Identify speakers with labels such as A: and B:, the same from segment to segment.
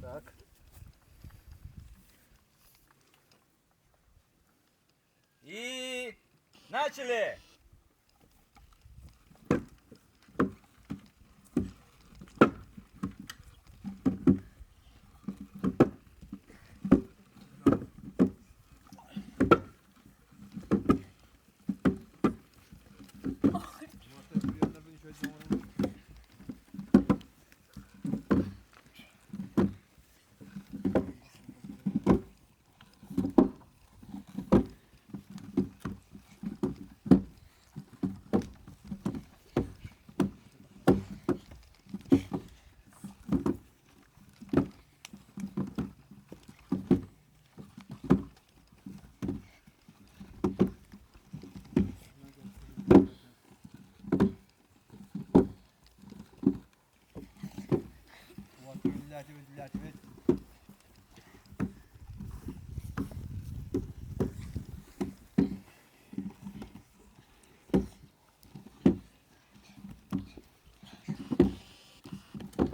A: Так.
B: И начали!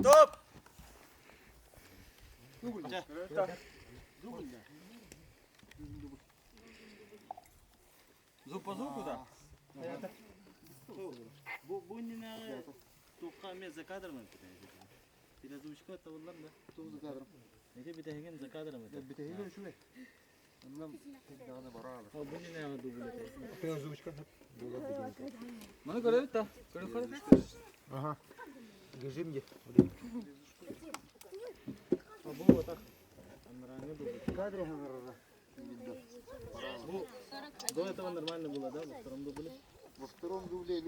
B: Стоп! Зуб по звуку, да?
C: Бу бу иннинээҕи туохха эмиэ за кадром Переозвучка табыллар да?
A: Туох за кадром?
C: Ити бүтэһигин за кадром это.
A: Бүтэһигин үчүгэй. Онно даҕаны бараалы.
C: Ол бу иннинээҕи дубль этэ.
A: Переозвучка буолар деген.
B: Маны көрөбүт да. Көрө
A: Ага. Режим где?
C: Бу вот так. Анарааҥҥы дубль.
A: Кадре говорила.
C: Бу до этого нормально было, да? Во втором дубле?
A: Во втором дубле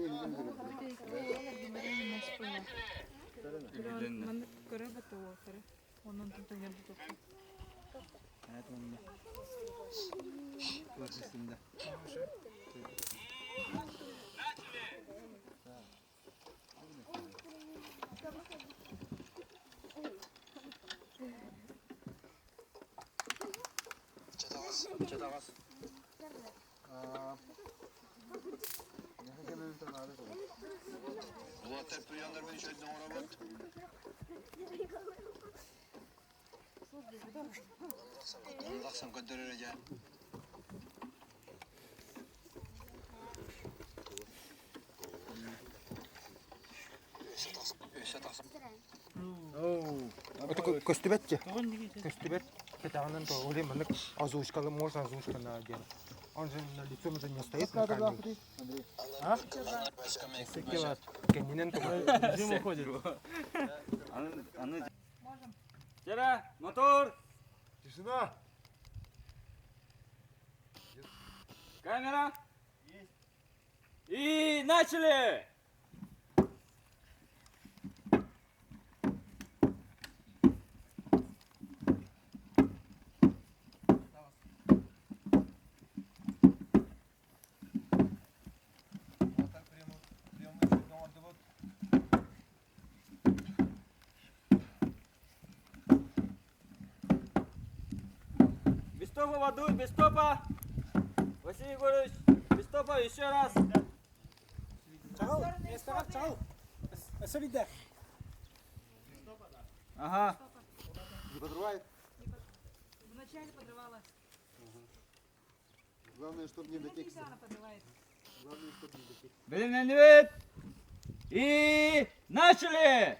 A: Көстүбэт же. Көстүбэт. Кэтэҕинэн то оле маннык озвучкалы можно озвучка на делать. Он же на лицом же не стоит на камере. А? Кэннинэн тугу?
C: Режим уходит.
B: Вчера, мотор,
A: Тишина!
B: камера. И начали! Без топа воду, без топа. Василий Егорович, без топа еще раз.
A: Чаҕыл, миэстэҕэр чаҕыл. Өссө биирдэ.
B: Ага.
A: Не подрывает?
D: Вначале подрывала.
A: Главное, чтобы не до текста.
D: Она подрывает.
A: Главное, чтобы не до текста.
B: Блин, И начали!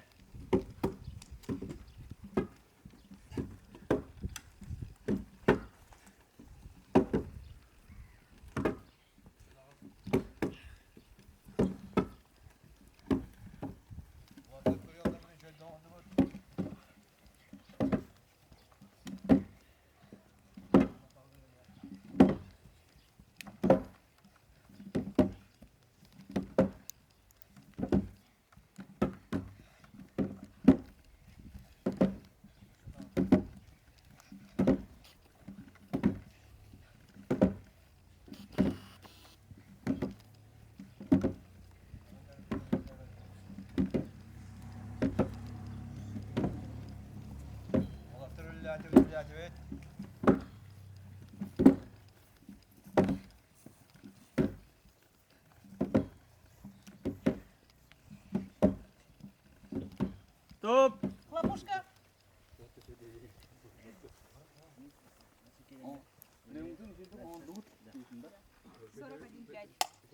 B: Стоп!
D: Хлопушка.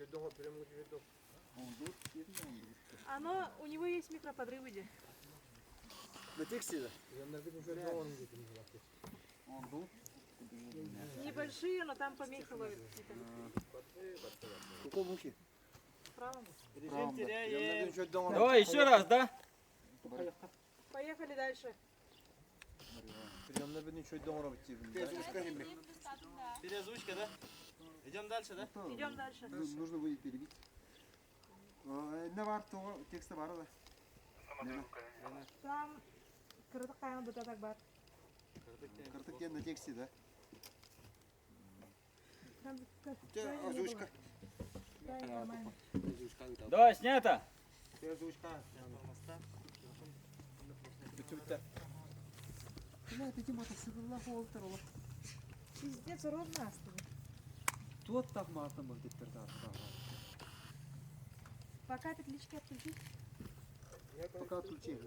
D: 41,5. Оно, у него есть микроподрывы. Где?
B: На тексте, да?
D: Небольшие, но там помехи ловят какие-то.
A: Каком ухе?
D: Правом.
B: Режим теряем. Давай еще раз, да?
D: Поехали дальше.
C: Переозвучка, да? Идем дальше, да?
D: Идем дальше.
A: Нужно будет перебить. Не бар, то текста бар да.
D: Там кырдык кайын бутатак бар.
A: Карток на тексте, да?
D: Там как-
A: Озвучка.
D: Да, нормально.
B: Давай, снято.
A: Озвучка.
D: Пиздец, ровно осталось.
E: Туот так маатан был диттер
D: Пока петлички отключить.
A: Пока отключи.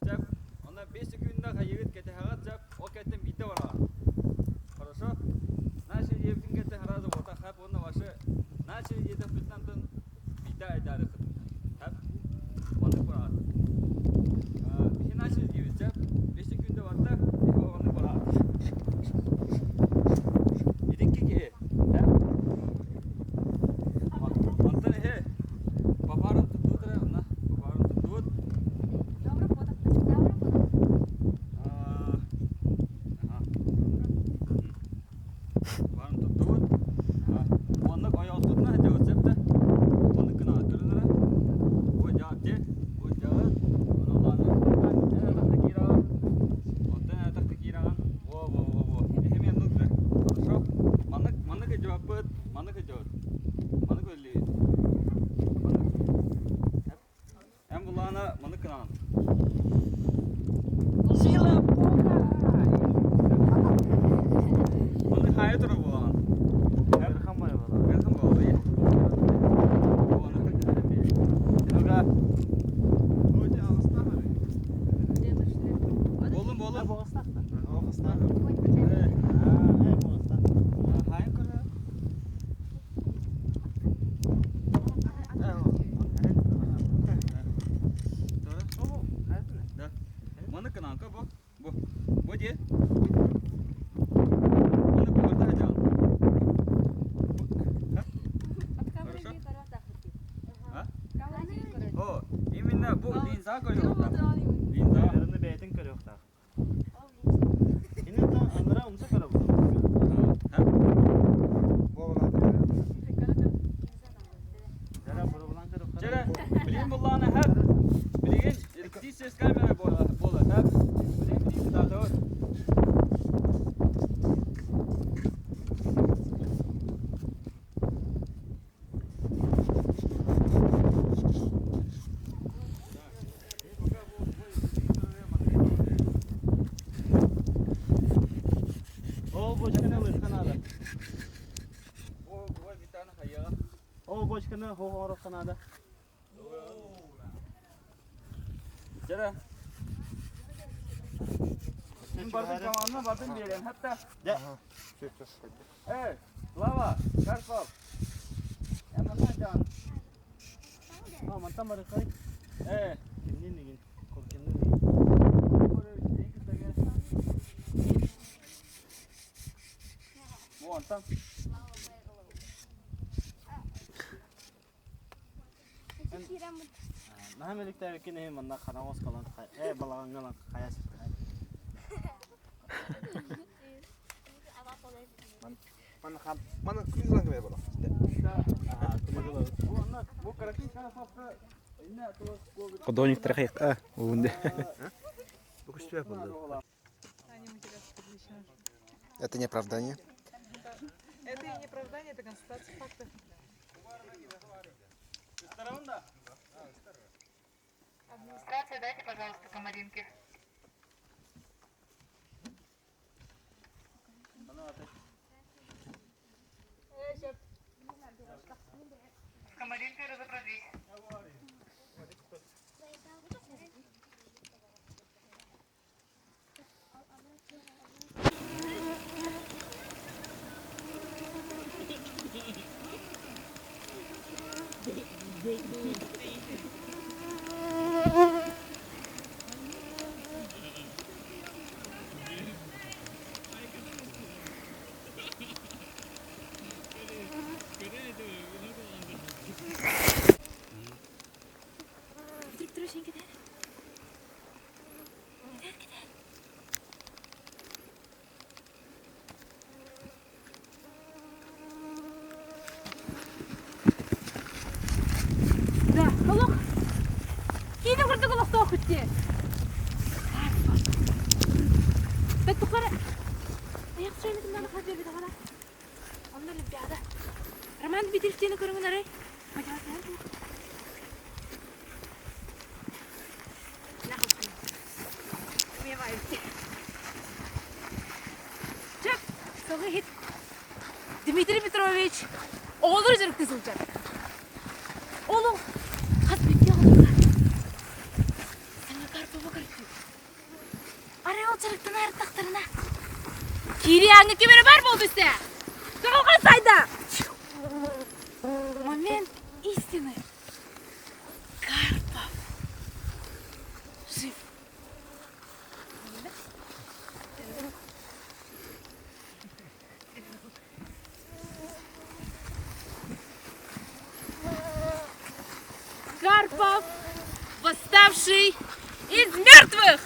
B: Жап, она 5 секундда хайыгыт кете хагат жап, о кеттен битте бара. Хорошо? Начали евдин кете харазы ота хап, онна вашы. Начали еден пүтнантын битте айдары хыт. Хап, онны бара. Бихи начали дейбиз жап, 5 секунда барда, онны бара. Идинки ке. Хап. Онтан хе. Бабарын тутура, на, бабарын тутут. Ага. Барын туттубут. Онны ойооспутуна жабыт да. Онны кына көрүнөрө. Бу жаат же, бу жаат. Ону улааны такты киираган. Онтон такты киираган. Во во во во. Эми нук. Хорошо. Маннык маннык жабыт, маннык жабыт. Маннык өлли. Маннык. Эм булаана маннык кына.
D: Сила Бога!
B: Маннык хайы туру булаан.
C: Эрхан бар бала.
B: Эрхан буолла. Серега. Болун болун.
C: Боғыстақ та.
B: Хайын көрө. Да. Маны кынанка бу. Бу. Бу де. Маны кугарда жан. Хорошо? А? О, именно бу линза көрү. Линза.
C: Бәріні бәйтін көрі оқтақ. Енді та андыра умса көрі бұл.
B: Ha?
C: Жара бұры бұлан көрі оқтақ.
B: Чere, билин булланы хәп. Билген репетиция камера бола, бола, хәп. Билин билин да вот.
C: Ол бочканы лысқан ада.
B: Бу бу битаны хаяга.
C: Ол бочканы хоғорыққан ада.
B: Чere. Мен бардым командына бардым берем. Хәтта.
A: Все, все.
B: Эй, Слава, Карпов. Эмана жан.
C: А, мантан бары қай?
B: Эй,
C: Кімнен деген? Көркемнен деген.
B: Вон там.
C: Нахамеліктер екен ей мында қараңыз қалан. Э, балағанға қая
A: Мана хам, мана күзлән кебе була.
B: Бу каракин Карповка. Инна
E: Кодоник трахайк а, унде.
A: Бу күстүбә булды.
D: Они у тебя отлично.
A: Это не оправдание.
D: Это и не оправдание, это констатация факта.
F: Администрация, дайте, пожалуйста, комаринки.
D: Да, олох киинэ курдук олохтоохпут дии. Бэттухлара айах сөймитин хадьабит аҕана. Онно Олимпиада. Роман Дмитриевтиини көрүҥүн арай. Чөп, сылгы иһит. Дмитрий Петрович оҕолору дьарыктыы сылдьар. Олох хас биирдии оҕолорго саҥа Карпова көрдүү. Арай ол дьарыктана ырыттахтарына киирии ааҥҥа ким эрэ баар буолду истэ. Чаҕылхан сайда! Момент истины. Карпов жив. Карпов, восставший из мертвых!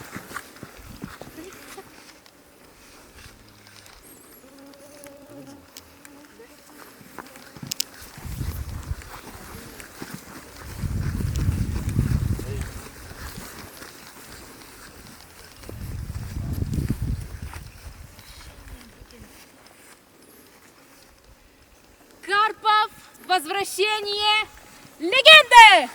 D: Карпов, возвращение легенды!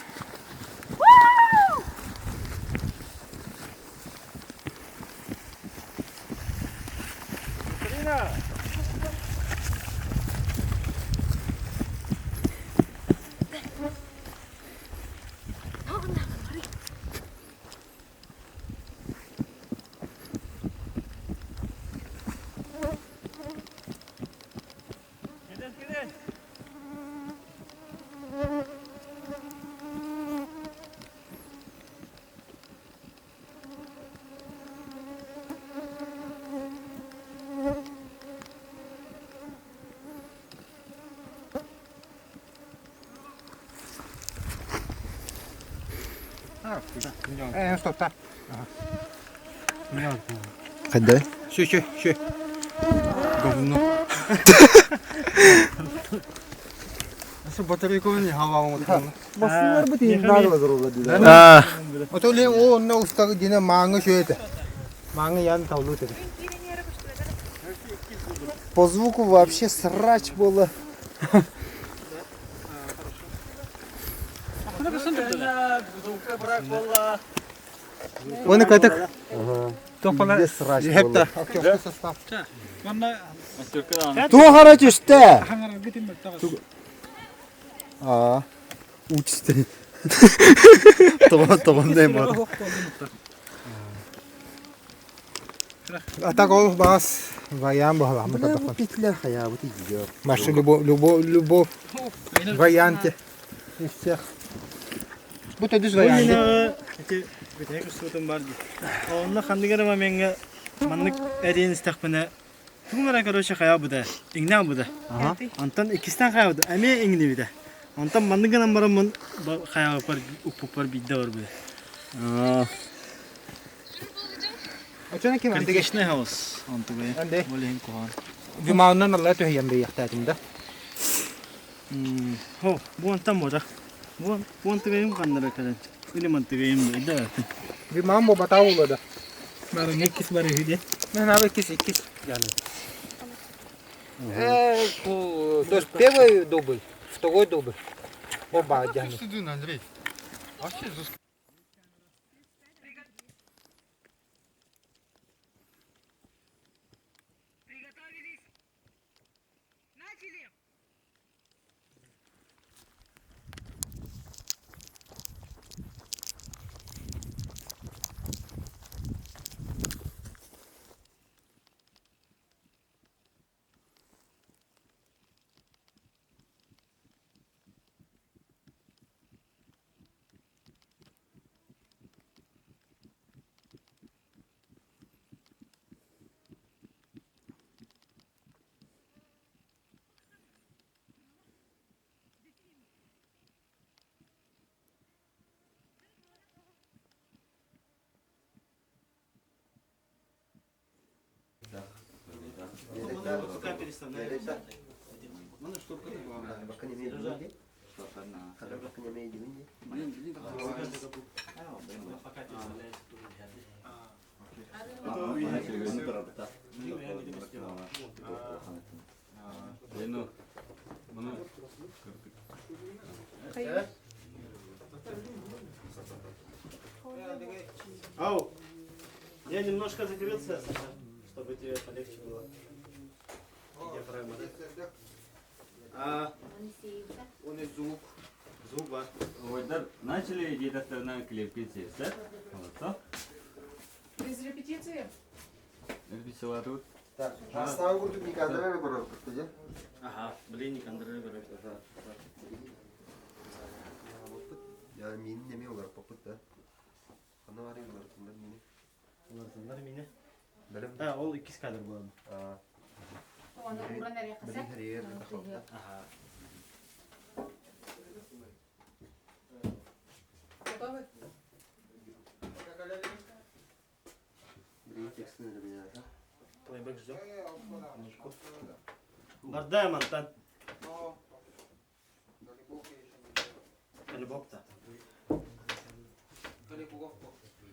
A: Э, стоп, так.
E: Хайда?
A: Шө, шө, шө. Говно.
E: Бассыннар бу тиин
A: Ото лен о онно устагы дина маңы шөйөтө. Маңы ян таулу теди.
E: По звуку вообще срач было.
A: Оны көтөк.
E: Везде срач было.
A: Хепта актерский состав.
E: Туох түстэ? Аа, учитель. Тоҕо бар.
A: А так ол бас вариант буолла.
E: Бля, бу петля хаябыт идет.
A: Маша любовь, любовь, любовь варианте из всех. Бу төдүс вариант.
C: Ити бүтэһик устуутун бар дии. Онно ханнык эрэ момеҥҥа маннык эриэн истэхпинэ тугум эрэ короче хайаабыта, иҥнээх Онтон иккистээн хайаабыта, эмиэ иҥнибитэ. Онтон маннык гынан бараммын хайаабыппар укпуппар биирдэ барбыта.
A: Очона ким андыга?
C: Критичный хаос онтугай.
A: Анды.
C: Болehen куһаҕан.
A: Вимаунан алла төһүйэн бэйэхтээтим да.
C: Хо, бу онтон буотах. Бу бу онтугайым ханнара кэлэн. Или мантыгайым да.
A: Вимаун бу батаа була да.
F: Барыҥа иккис бар үһү диэн.
A: Мен аба иккис иккис. Yani. То есть первый дубль, второй дубль. Оба yani.
G: Андрей. Вообще
D: Приготовились.
C: переставная. Пока переставляется тут. Ау! Я немножко закрылся, Саша, чтобы тебе полегче было. Диафрагма, да? А,
A: Он и звук.
C: звук бар.
B: Ойдар начали где-то клепки сессе. Молодца.
F: Без репетиции?
B: Репетиция тут.
E: Так, Астан курдук никогда не көрөр кыртыжы.
C: Ага, блин, Андрей көрөр.
E: Я мин неме олар попыт да. Ана бар олар тындар мини.
C: Улартындар мени.
E: Билим.
C: А, ол иккис кадр буолар.
E: А,
D: Оны уран эрэ
E: билим
D: қаса.
E: хәрер тахалта.
C: Ага.
F: Готовы?
E: Билим текстин билим.
C: Плейбэк ждем. Барда мантан. Калибокта.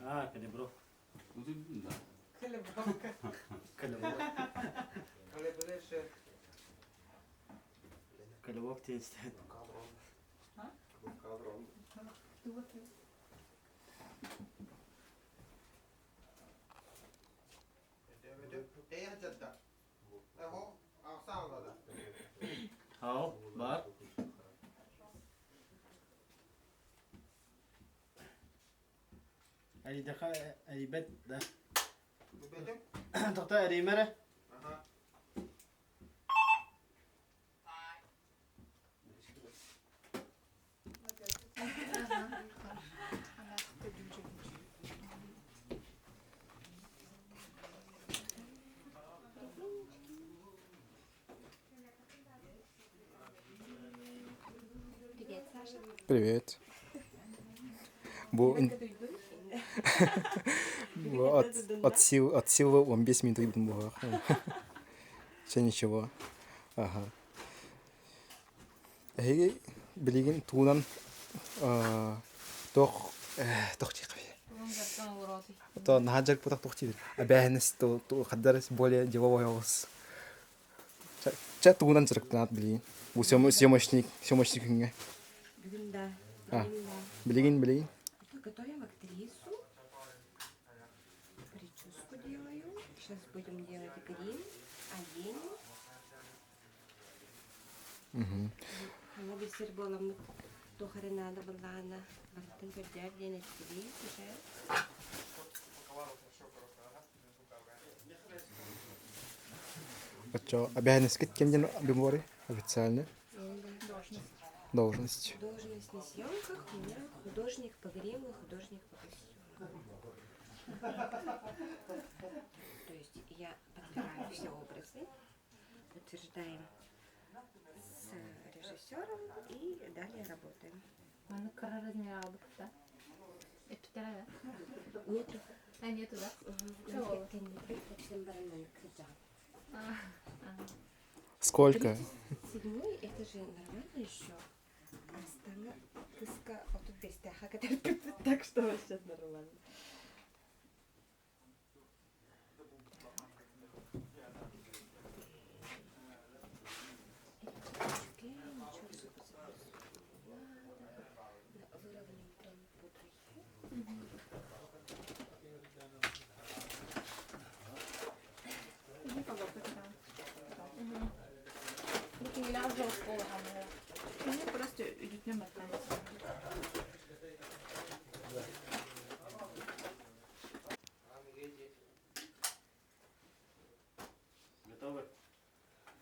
C: А, калибров.
B: Да.
C: Калибок. Калибок тенистен. Хау, бар. Али даха алибет да. Тоқта аримера.
H: Привет, Саша.
I: Привет. Бу Бу от силы 15 минут бүтүн буһах. Все ничего. Ага. Эһиги билигин туунан тох тох тиқби. То нахаджар путак тох тиdir. Абәһнес то хаддар более деловой голос. Ча туунан чырыктанат билигин. Бу съемочник, съемочник күнгө.
H: Бүгүн да.
I: А.
H: Бүгүн да.
I: Билигин билигин.
H: Готовим актрису. Прическу делаю. Сейчас будем делать грим, олень. Ана бисер боламыт тухарынада буллаана барытын көрдөр диэн эттири уже.
I: Отчо абәһнескет кемден бимори официально.
H: Должность.
I: Должность.
H: Должность на съемках у меня художник по гриму и художник по костюму. То есть я подбираю все образы, утверждаем с режиссером и далее работаем.
D: Маны кара размер алдык да. Эптер да?
H: Нету.
D: А нету да?
I: Сколько?
H: Седьмой, это же нормально еще. Астана кыска отут бестяха, так что вообще нормально. Выровняем прям пудрой.
F: Просто үдүтүнө баттан.
C: Готовы?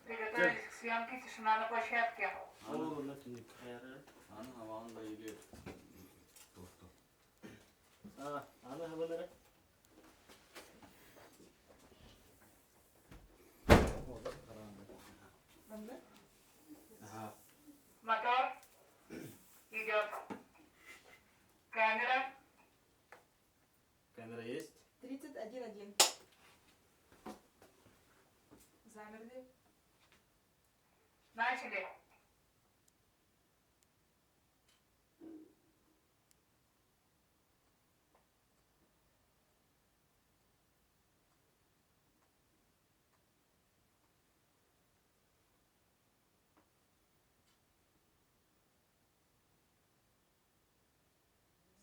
F: Приготовились к съемке, тишина на площадке.
C: Ол на түнүк хаяры.
B: Аны хаваан да или тохто.
C: А, аны хабанара. Ага.
F: Мотор идет. Камера.
C: Камера есть?
F: 31.1. Замерли. Начали.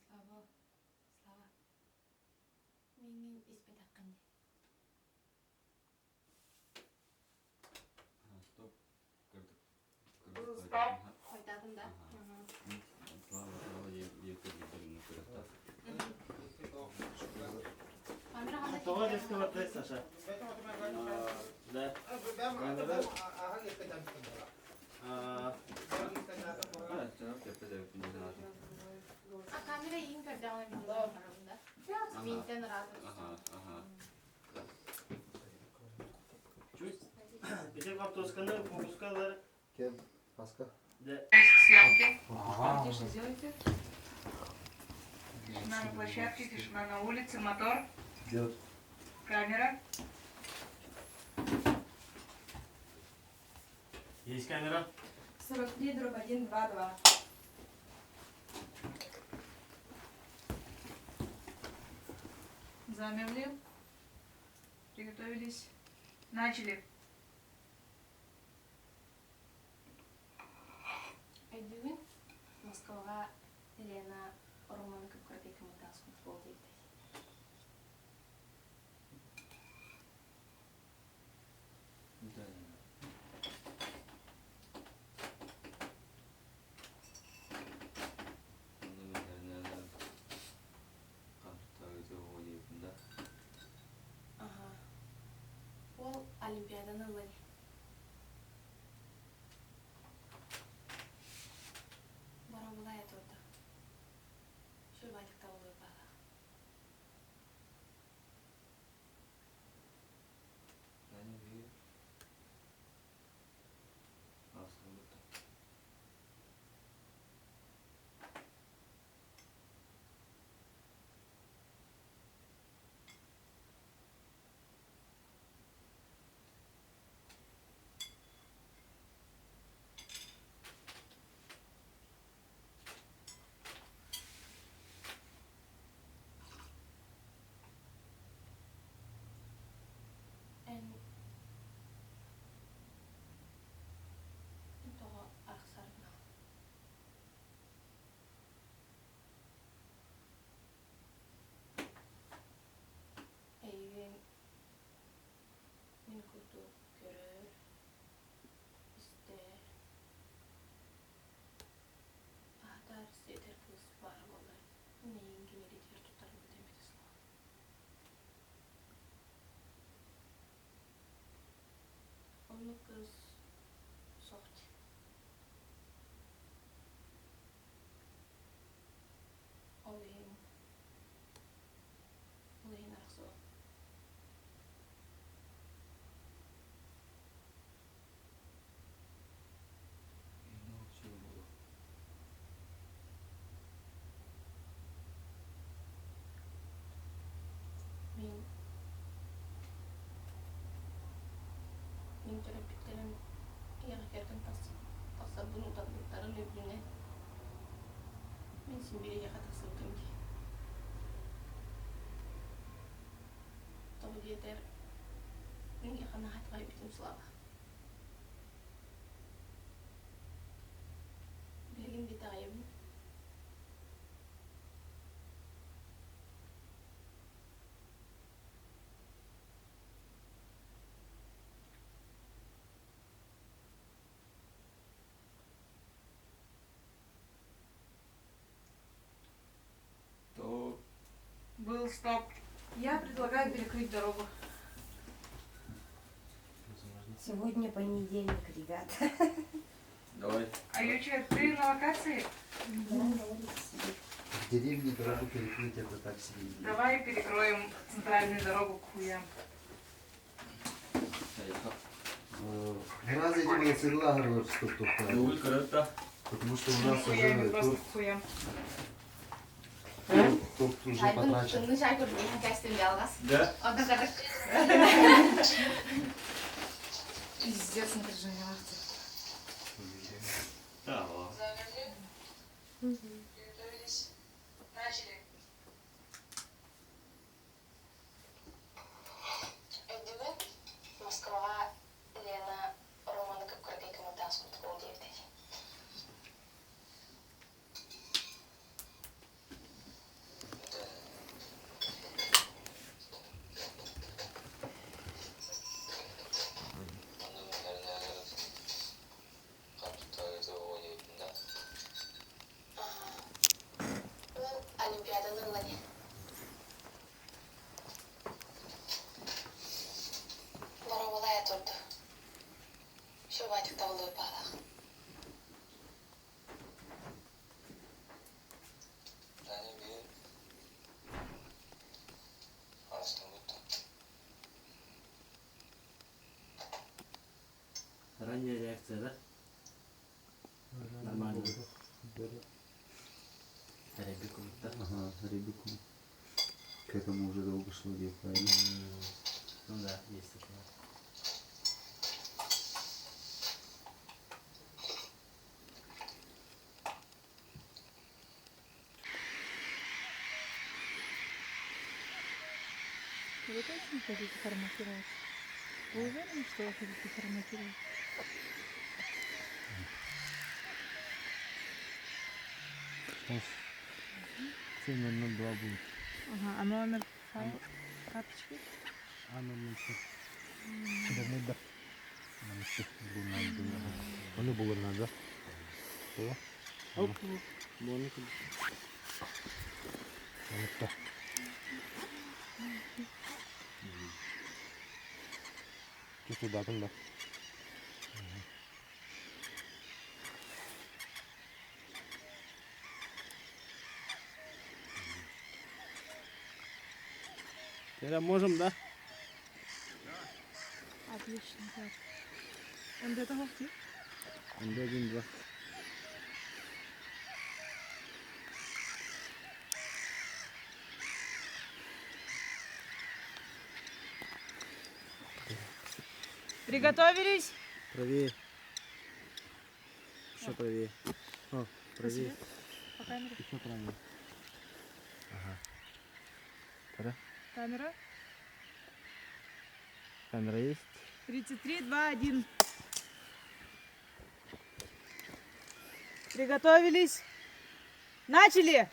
D: Слава, Слава, миигин испэтэххин дии.
B: Стоп.
F: Стоп.
D: Хойдатым да?
B: Слава, Слава,
C: Тоҕо диска бардай Саша? Да. Камера.
D: А камера иһин көрдөҕүнэ мин барабын да. Минтэн ыраата
C: Ити хортуосканы фокуска ылар.
E: Кем? Маска?
C: Да.
F: Съемки. Тише сделайте. Тишина на площадке, тишина на улице, мотор.
E: Делать.
F: Камера.
C: Есть камера?
H: 43 дробь 1, 2, 2.
F: Замерли. Приготовились. Начали.
D: Өйдүүгүн Москваҕа Лена Романы кып-кыратый кымырдаҕас курдук буол диэбитэ. Аха. Ол Олимпиаданы ылла дии. Боробулай турда. Сүр байтыкта болур баҕа. Эн тоҕо арахсаргын Эйигин мин курдук көрөр, истэр, аһатар, сиэтэр кыыс баара буоллар, мин эйигин кини илиитигэр туттарым этэ суоҕа. Оннук кыыс суох дии. Ол иһин ол иһин арахсыам. Мин мин төрөппүттэрим ийэҕэ кэргэн тахсарбын утарбыттарын үрдүнэн мин син биир эйиэхэ тахсыбытым дии. Тоҕо диэтэр мин эйиэхэ наһаа итэҕэйбитим Слава. Билигин да итэҕэйэбин.
F: Был стоп. Я предлагаю перекрыть дорогу.
H: Сегодня понедельник, ребят.
B: Давай.
F: А Юча, ты на локации?
H: Да, на улице сидит.
E: В деревне дорогу перекрыть это так себе идея.
F: Давай перекроем центральную дорогу к хуям.
E: У нас эти Потому что у нас
F: Хуями,
E: уже
F: просто
E: торт,
F: к хуям.
E: торт уже потрачен.
D: Тымныы чай көрдүм, кэстим ялгас.
B: Да?
D: Онтон кадык.
F: Пиздец, напряжение вахты. Приготовились. Начали. Өйдүүгүн? Москваҕа Лена Романы кып-кыракый кымырдаҕас курдук ол диэбитэ дии. Олимпиаданы ылла дии. Боруобалаайа турду. Все баатик табыллыбыт баалаах.
C: Ранняя реакция, да? Нормально. Рябику, да?
E: Ага, рябику. К этому уже долго шло дело, правильно?
C: Ну да, есть такое.
F: Вы точно хотите форматировать? Вы уверены, что вы хотите форматировать?
I: Сейчас 7.02 будет.
F: Ага, а номер файла карточки?
I: А 007. 0,2.
A: Ону булар надо.
C: Оп. Буону
A: Онукта. Чувствую да.
C: Теперь можем, да?
F: Отлично, так. Он где-то вовсе?
C: Один, два.
F: Приготовились?
C: Правее. Еще правее. О, правее.
F: По камере.
C: Еще правее. Ага.
F: Камера.
C: Камера есть?
F: 33, 2, 1. Приготовились. Начали!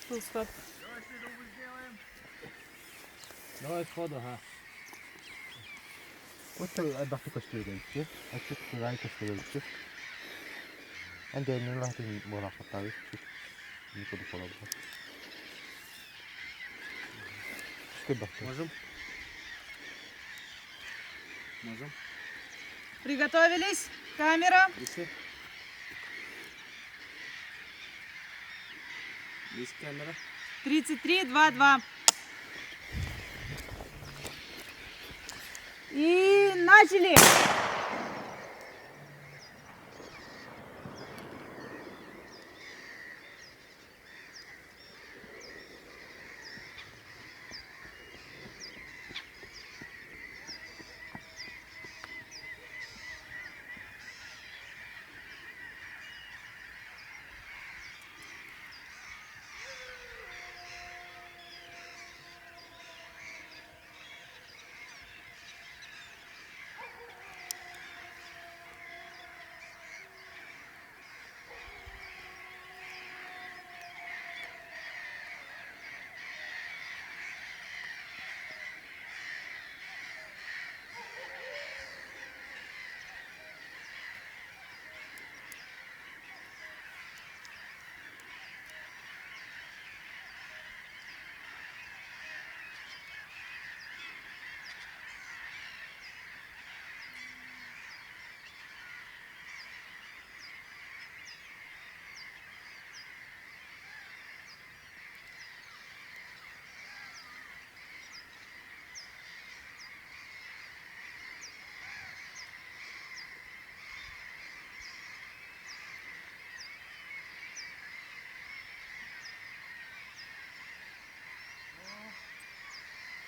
F: Стоп.
C: Давай сходу, ага.
A: Вот бахты көстүргәнче, ачык кырай көстүргәнче. Анда нур лахты боракатары. Не буду полабы. Что бахты?
C: Можем? Можем?
F: Приготовились. Камера.
C: Если? Есть камера?
F: 33, 2, 2.
H: Начали!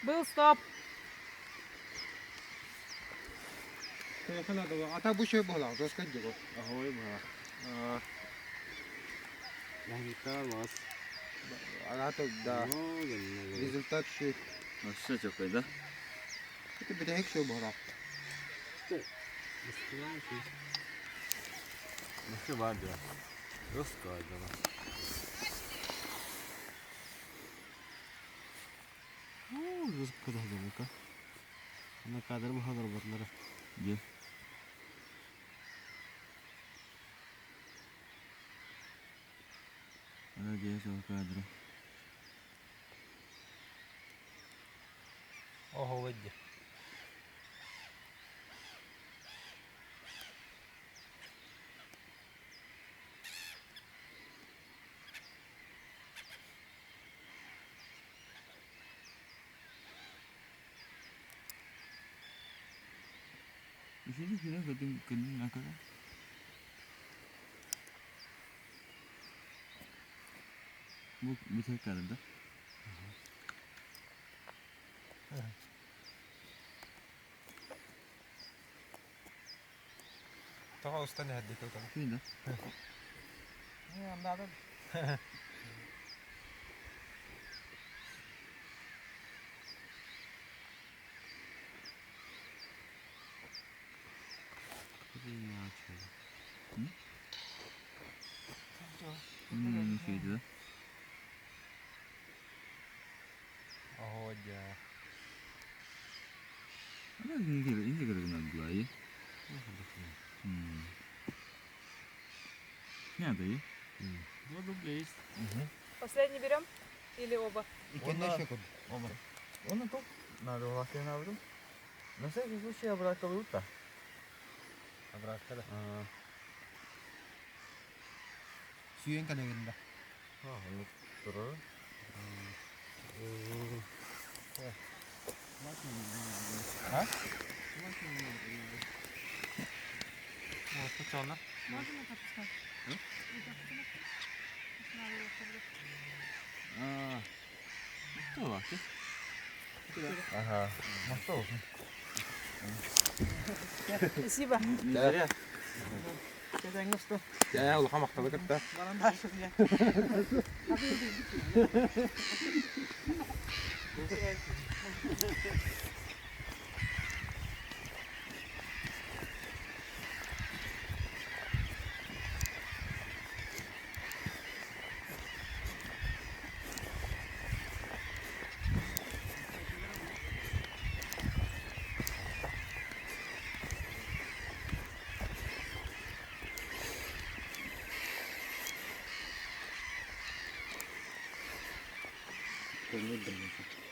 H: Был стоп.
A: А та бу шөй буолаа, жестко диgo.
C: Ahoy ба.
A: Ата да. Результат шөй.
B: Вообще такой, да?
A: Это бедек шөй буолаа.
B: Вообще бар да. Жестко да.
C: Жестко да ну-ка. На кадр бахадыр батлары.
B: Где? Она где кадру?
A: Ого, выйди.
B: Şimdi şuna kadın kadın ne kadar? Bu bu tek kadın da.
A: Тоҕо устан эһэрдик отон.
B: Şurada. Şeydi.
A: Ого, дя.
B: Ama ince ince kadın duayı. Hmm. Ne adayı?
C: Два дубля есть.
D: Последний берем или оба?
A: Икенне шөй курдук.
B: Оба. Onu top. Надо улахтен aldım. На всякий случай обратно да.
A: Обратно да. Сүйен калегинда.
B: Ha, onu durur.
A: А? Вот, специально.
D: Можно это опускать?
B: А, что лахты? Ага. Мостов.
D: Спасибо.
B: Не зря.
A: Я улахан махталы кытта.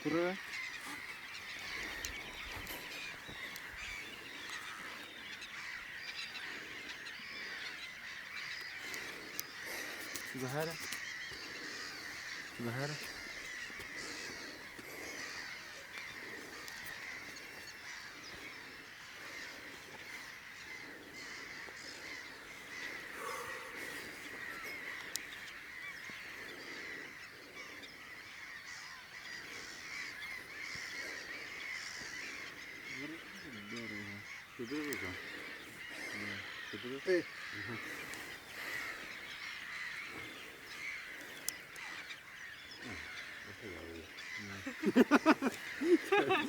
B: Тура.
C: Захара. Захара.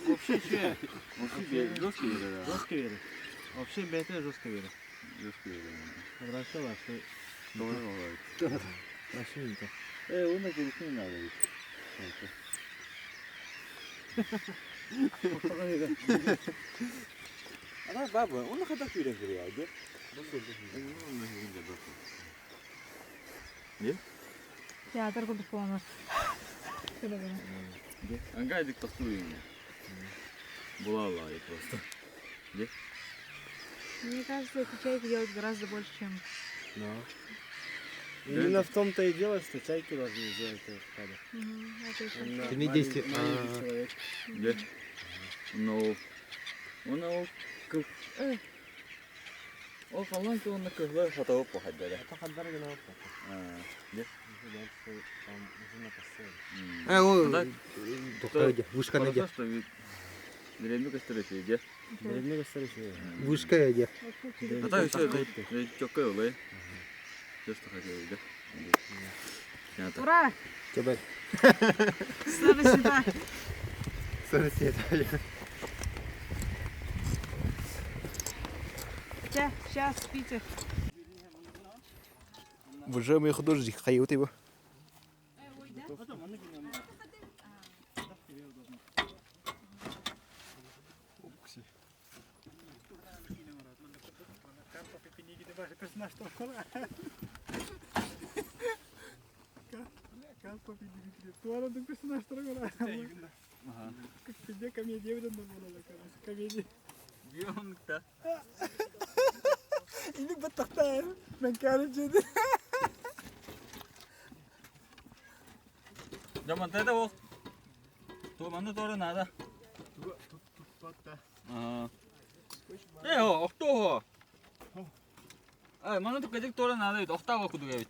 B: Вообще че? Вообще жестко верит.
C: Жестко верит. Вообще бэйэтэ жестко верит.
B: Жестко верит.
C: Хорошо, вообще.
B: Doğru olarak.
C: Вообще не то.
B: Э, оны келісіне надо. Ана баба, оны қада күйрен кіреді.
D: Театр курдук буолар.
B: Ангайдык тохтуу Була просто.
D: Мне кажется, эти чайки делают гораздо больше, чем...
C: Да. Именно в том-то и дело, что чайки должны сделать этот кадр.
D: Это еще.
C: Именно
A: Ты не действи-
C: маленький
A: а.
C: человек.
B: Де? Ну, оны ол Ол қалан ки оны кызлар хатауып похаддара.
C: Это хаддар гына
B: Де?
C: Там уже на постели.
A: А, о,
B: Да.
A: тохтоо вышка где?
B: Хорошо, что ведь Древний костры де.
C: Древний костер
A: Вышка где?
B: А так еще чокой олай. Все, что хотел, да? Снято.
D: Ура!
A: Тебе.
D: Слава сюда! Сейчас, спите.
I: Уважаемые художники, хайот его.
B: Геонта. Жаман это ол. То маны тоже надо. Ага. Э, о, охто. Ай, маны тут кадик тоже надо, ведь охта куду ведь.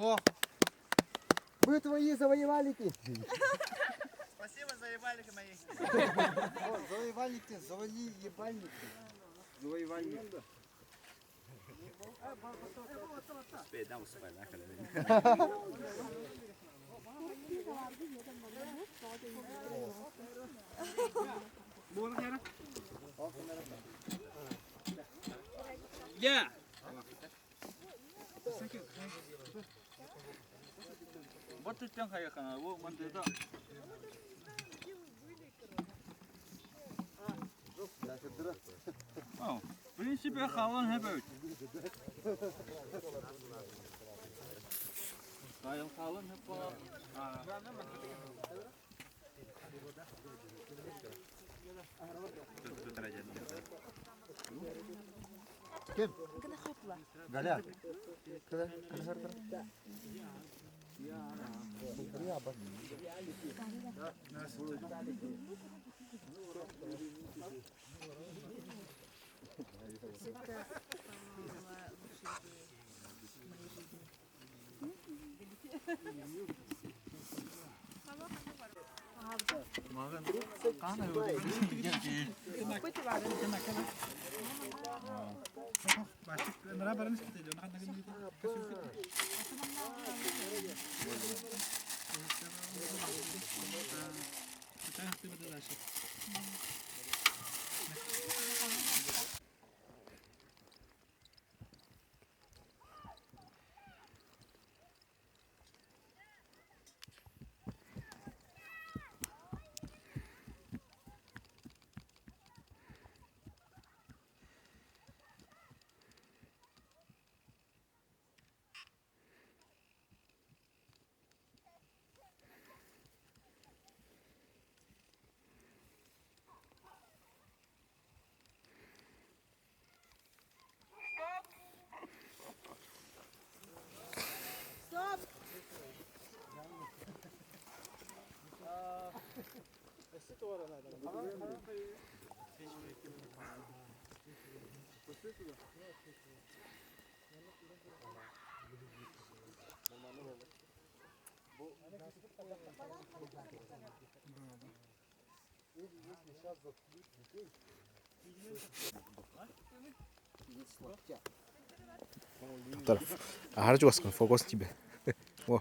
A: О! Мы твои завоевалики!
C: Спасибо за ебальники мои.
A: Завоевальники, завали ебальники. Завоевальники.
B: Я. Вот ты там хайхана, вот ман ты да. В принципе, халан хэбэт. Кайыл халан хэпа.
A: Галя.
H: Это, по-моему, была лучшая идея в моей жизни.
I: Аһара чугаскын, фокус тебе. О.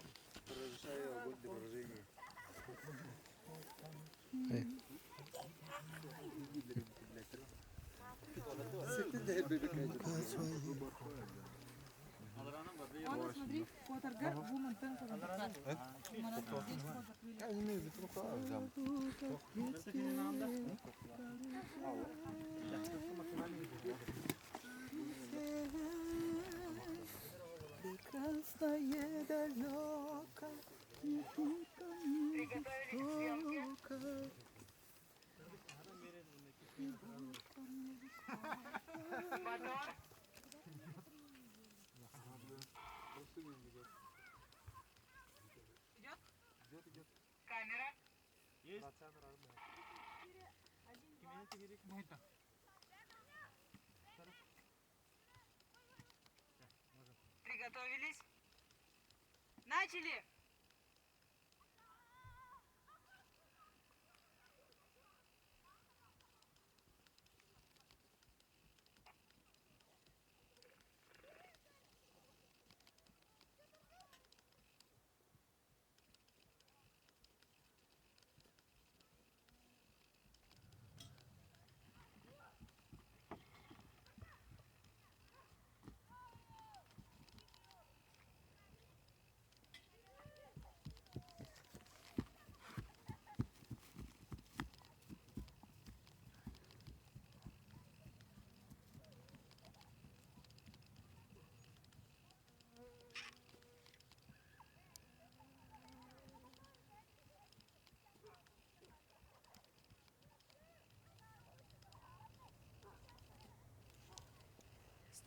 J: Приготовились? Начали!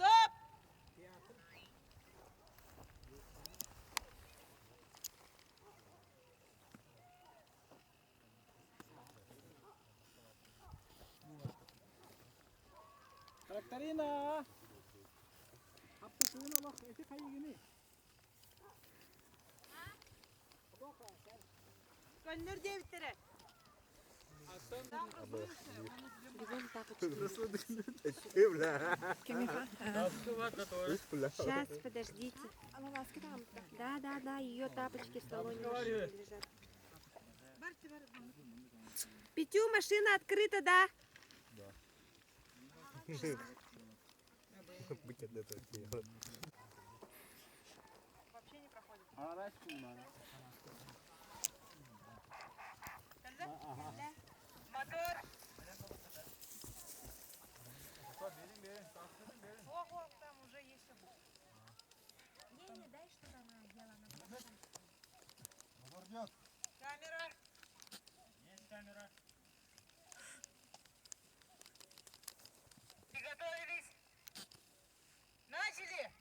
J: Стоп!
C: Тракторина! Аппытыын олох ити хайыгыный?
J: Көннөр диэбиттэрэ.
H: Сейчас, подождите. Да, да, да, ее тапочки в салоне машины лежат. Петю, машина открыта, да?
J: Мотор!
H: Не, не, дай, чтобы она одела. Она
J: Камера! Приготовились? Начали!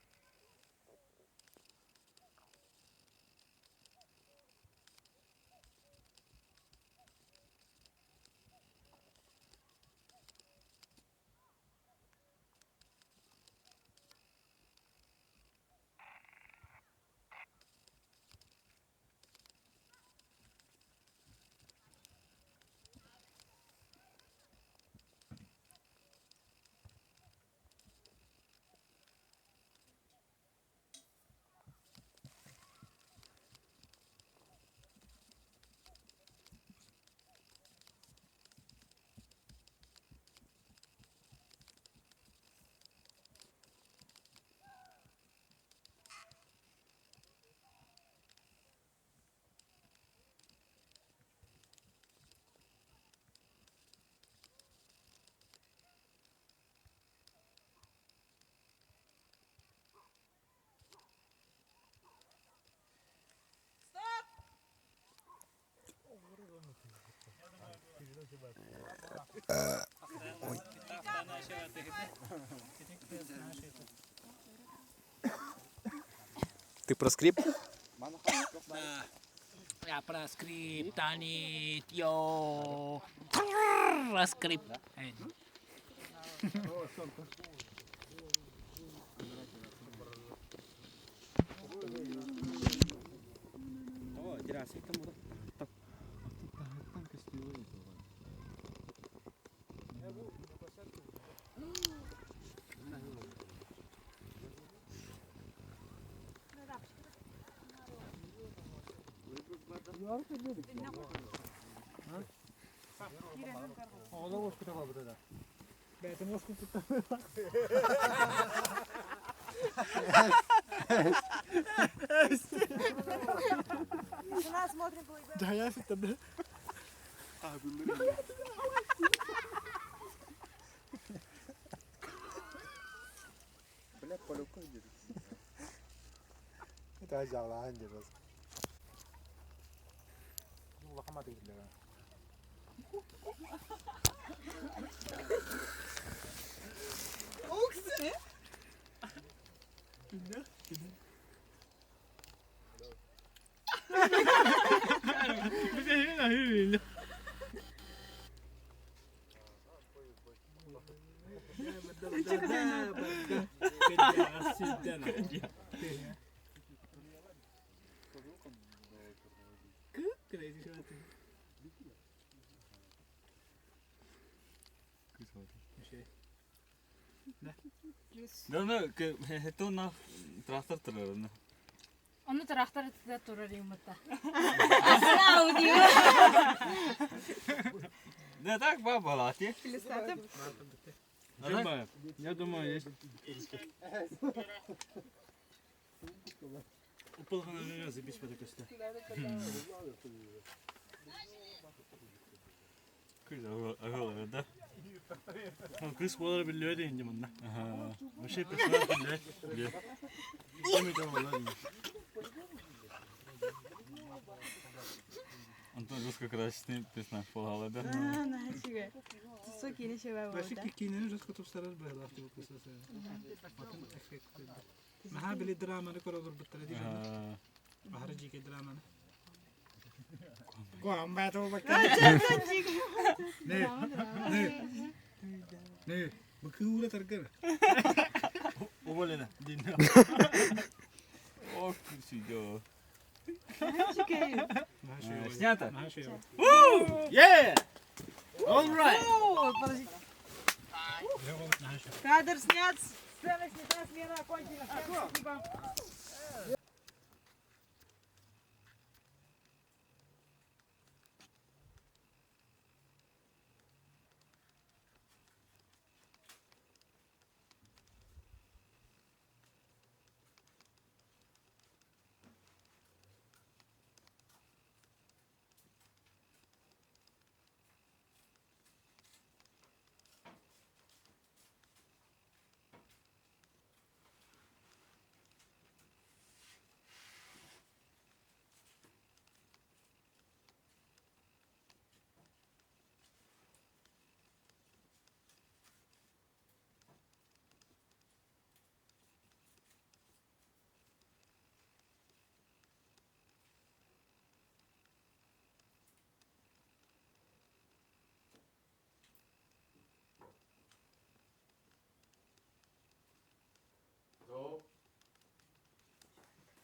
J: Стоп!
I: Ты про скрип?
K: Я про скриптонит, йоу. Раскрып.
A: Оҕолор уоскута барбыта да. Бэйэтин уоскуппуттар.
J: Тишина, смотрим,
C: Дьайа сыттарды.
E: Бля, полюка где-то.
A: Это жаалаан дебес. Улахан атыыллара.
B: Да, ну, это у нас трактор турар.
D: Ону трактор турар юмыта.
B: Да так баба, ти.
C: Я думаю, есть. Упылғана забить по такой
B: Кыз агалар, да?
C: Кыз болар билбейт инде мында. Вообще персонаж билбейт. Эми болар.
B: Антон жестко красный персонаж полагал, да?
J: Нафига. Тусу кини шеба
C: Вообще кинени жестко тупсарар байлар деп кысасы. Маха били драманы көрө буттара дигән. Бахары жеке драманы. Не, не. Не, быкы таргар. Уволена.
B: Ох, сидел. Снято?
C: Yeah! All right!
J: Кадр снят, сцена снята, смена окончена. Спасибо.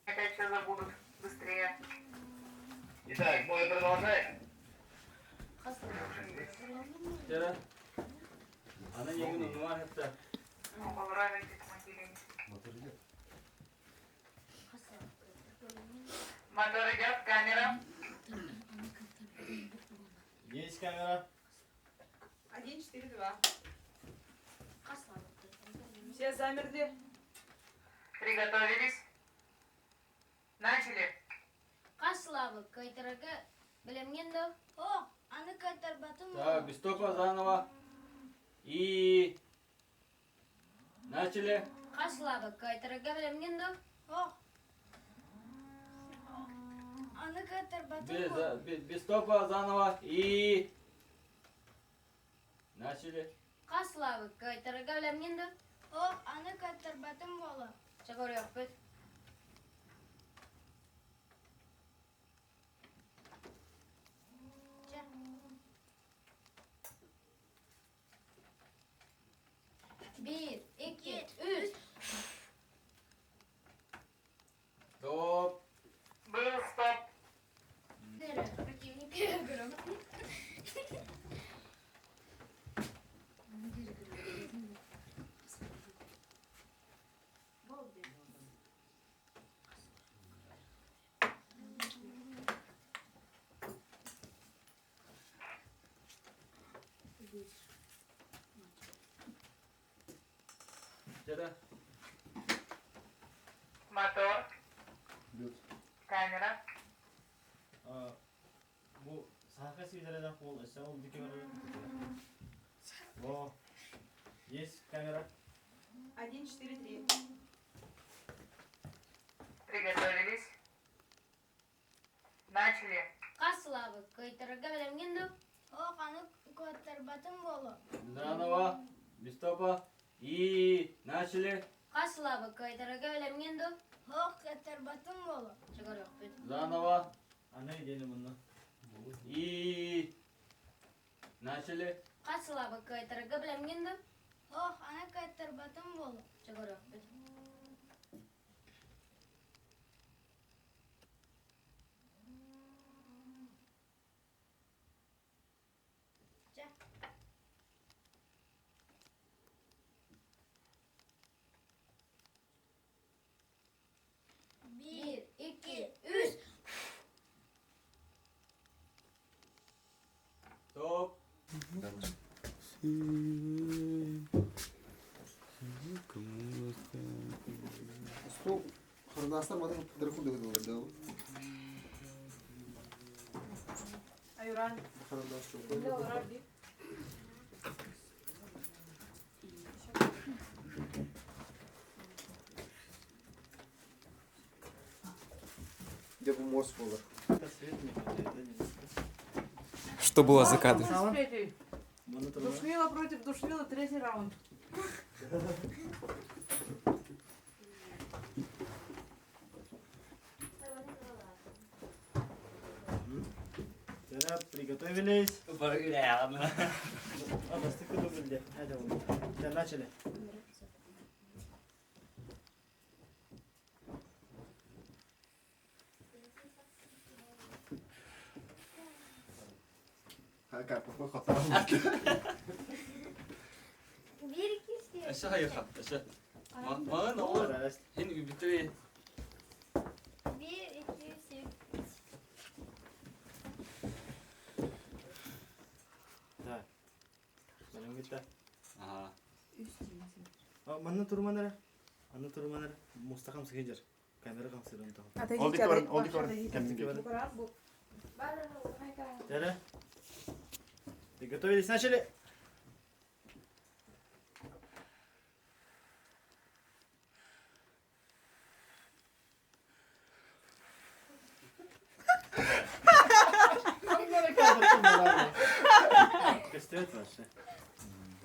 L: Опять все забудут. Быстрее.
G: Итак, мы продолжаем.
B: Ана еңін ұнуар хепті.
L: Мотор идет, камера.
C: Есть камера.
J: 1, 4, 2. Все замерли.
L: Приготовились. Начали.
F: Хаслабы, кайтарага билемген да. О, аны кайтарбатым.
B: Так, без стопа заново. И начали.
F: Хаслабы, кайтарага билемген да. О. Аны кайтарбатым.
B: Без, без, без стопа заново. И начали.
F: Хаслабы, кайтарага билемген да. О, аны кайтарбатым бола. Чагор yapıp.
D: будешь.
L: Мотор. Камера.
C: Бу саха сиидэрэлээх уол өссө ол диэки барар. О, есть камера.
H: 1, 4, 3.
L: Приготовились. Начали.
K: Хас сылаабыт кыайтарарга бэлэмҥин дуу?
M: Оо, аны куоттарбатым буолуо.
B: Заново. Без стопа. И начали.
K: Хас сылаабыт кыайтарарга бэлэмҥин дуу?
M: Һоох, кыаттарбатым буолуо.
K: Чэ көрүөхпүт.
B: Заново.
C: Аны диэни мунна.
B: И начали.
K: Хас сылаабыт кыайтарарга бэлэмҥин дуу?
M: Һоох, аны кыаттарбатым буолуо.
K: Чэ көрүөхпүт.
M: Чэ. Биир, икки, үс.
B: Стоп.
E: Стол харандастар матын дыры курдук ылар да.
J: Айуран.
E: Харандас çok. Где бу мост болар.
I: Что было за кадром?
J: Душнила против Душнила, третий раунд.
C: Ребят, приготовились. А, бастык дубльде. Это начали.
M: Биир, икки, үс.
B: Өссө хайыха. Өссө. Маған олар. Хин үбүтүрэ.
M: Биир, икки, үс.
C: Да. Бэлэм гитта.
B: Ага.
C: Манна турманара. Анна турманара. Мустахам сыгыжар. Камера камсырын тахым.
J: Ол
I: дикі баран, ол дикі баран.
C: Тере. Приготовились, начали. Костюет вообще.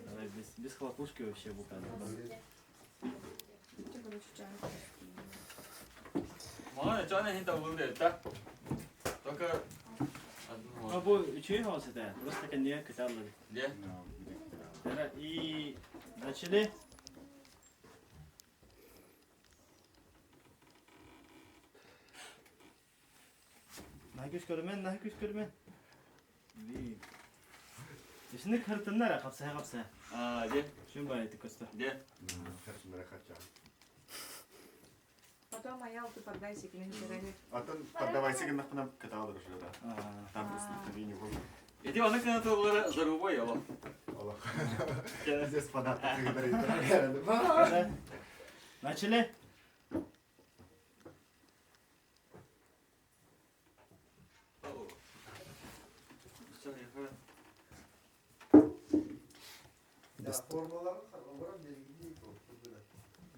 C: Давай без хлопушки вообще буквально.
B: Маған жана хин табылды да. Только
C: А бу үчүгэй хаос это. Просто кэннигэ кыталлар.
B: Де?
C: Тере и начали. Нахи күс көрүмэн, нахи күс көрүмэн. Би. Исини кыртыннар капсая капсая.
B: А, де?
C: Шүн байты көстө.
B: Де?
J: Потом аял ты поддайся, клиент
N: Атын поддавайся гыннахпына кытаалар уже да. Там столкновение было.
B: Иди аны кына толлары зарубай ала.
N: Аллах. Здесь фанат, как говорит.
C: Начали.
E: Формалар белгili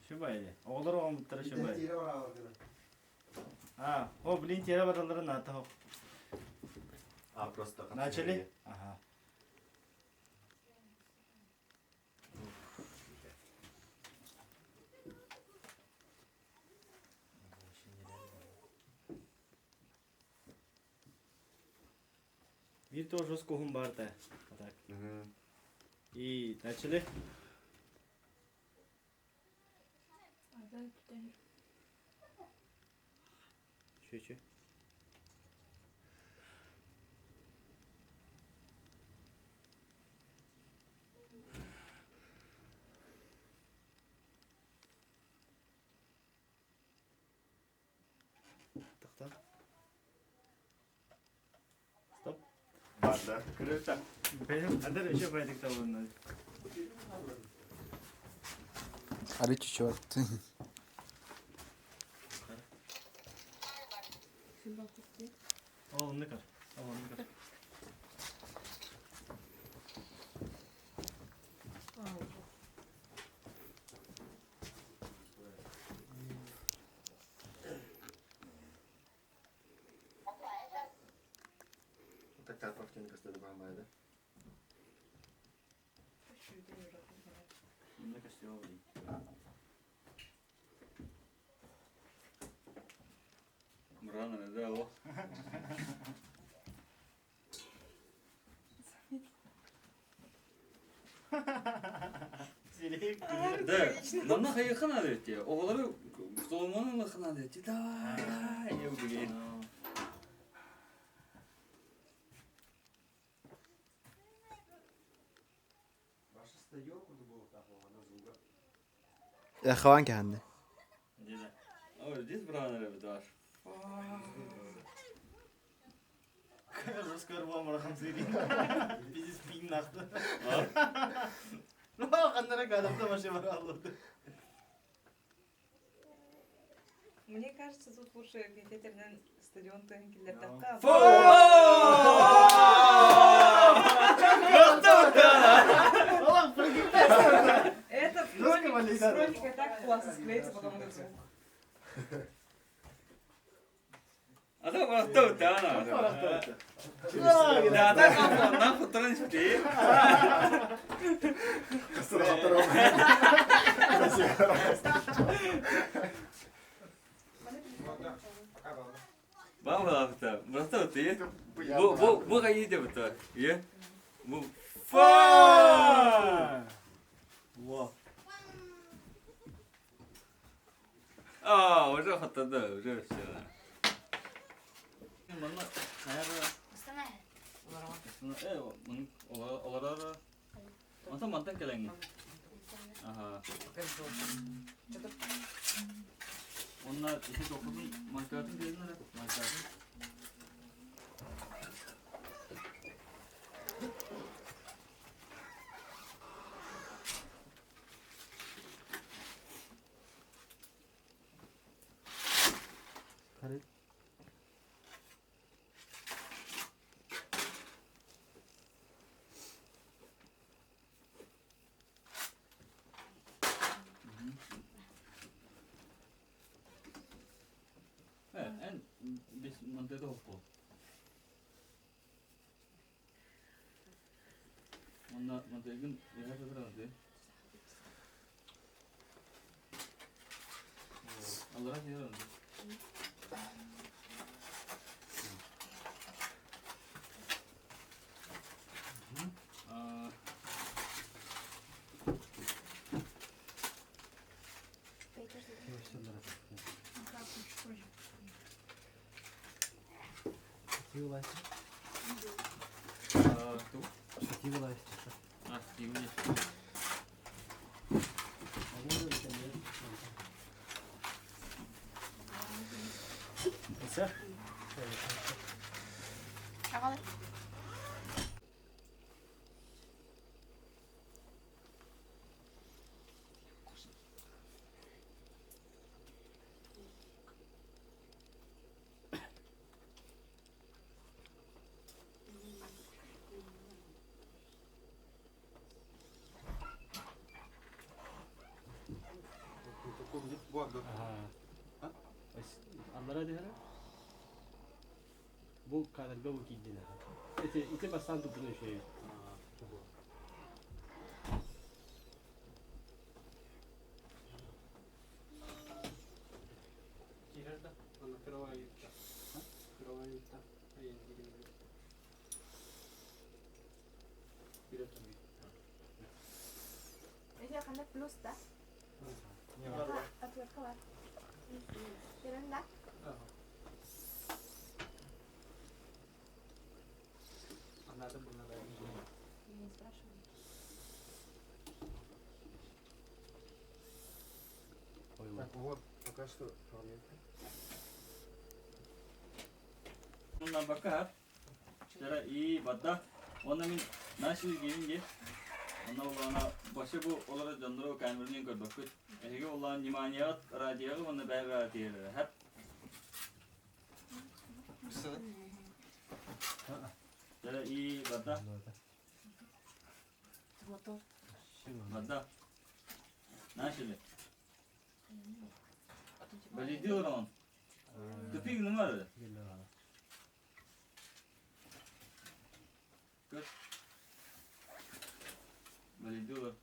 C: Шүн Оҕолор оҕомуттара шүн бай.
E: Тире бар алар.
C: А, о, блин, тире баралары ната хоп.
N: А, просто.
C: Начали? Ага. Bir тоже жестко барда. А так. И начали. Чуть-чуть. Тохтоо. Стоп.
N: Да.
B: Круто.
C: Адар еще байдык табылынна.
I: Ары чуть-чуть.
C: Ол онны көр. Ол онны көр.
N: Так Карпов кем көстөдү баамайды.
B: Мында костюм блин. Мурана да о. Да, манна хайыхын адетти. Оҕолору Соломон ылыхын адетти. Давай, я блин.
E: Ваша стадион курдук буолуохтаах буоллаҕына звуга.
I: Эхован кэһэннэ.
B: О, здесь бранер бит
C: Bizi spin naktı. Kanlara kadar başı var Allah'ta.
H: Мне кажется, тут лучше где-то стадион төнкилер Это в хронике, с хроникой так классно склеится потом этот звук.
B: А то барахта да. Да, так на хутран шти. Бам барахта. Барахта ты. Бу бу бу кайы деп та. Е. Бу фа.
C: Во.
B: А, уже хаттады, уже все. Манна хайра.
K: Устана.
B: Э, мын олар Онтон мантан кэлэҥҥин. Аха. Онна ити тохтотун манкаатын диэн эрэ, манкаатын. Э, эн бис мантата хоппо. Онна мантагын яһа тадыран Аллара яран. А ту? А, тивни.
D: Аҕалар.
C: Аллара дehara. Bu kadar bu giddiler. Ete ite basan tupunu şey.
D: Эти ханна плюс да? Отвертка бар. Берем да? Я не спрашиваю.
A: Так, вот, пока что
B: Онна бакар. Чара и бадда. Онно мин начали гейминге. Онно улаана башы бу олора дьоннору камеранын көрбөккүт. Эһиги улаан вниманияҕыт радиоҕа уонна бэйэҕэ тиэрэрэ. Хэп. Чара и бадда. Бадда. Начали. Бэлиди олорон. Тупик нымар. Көр. Бэлиди олор.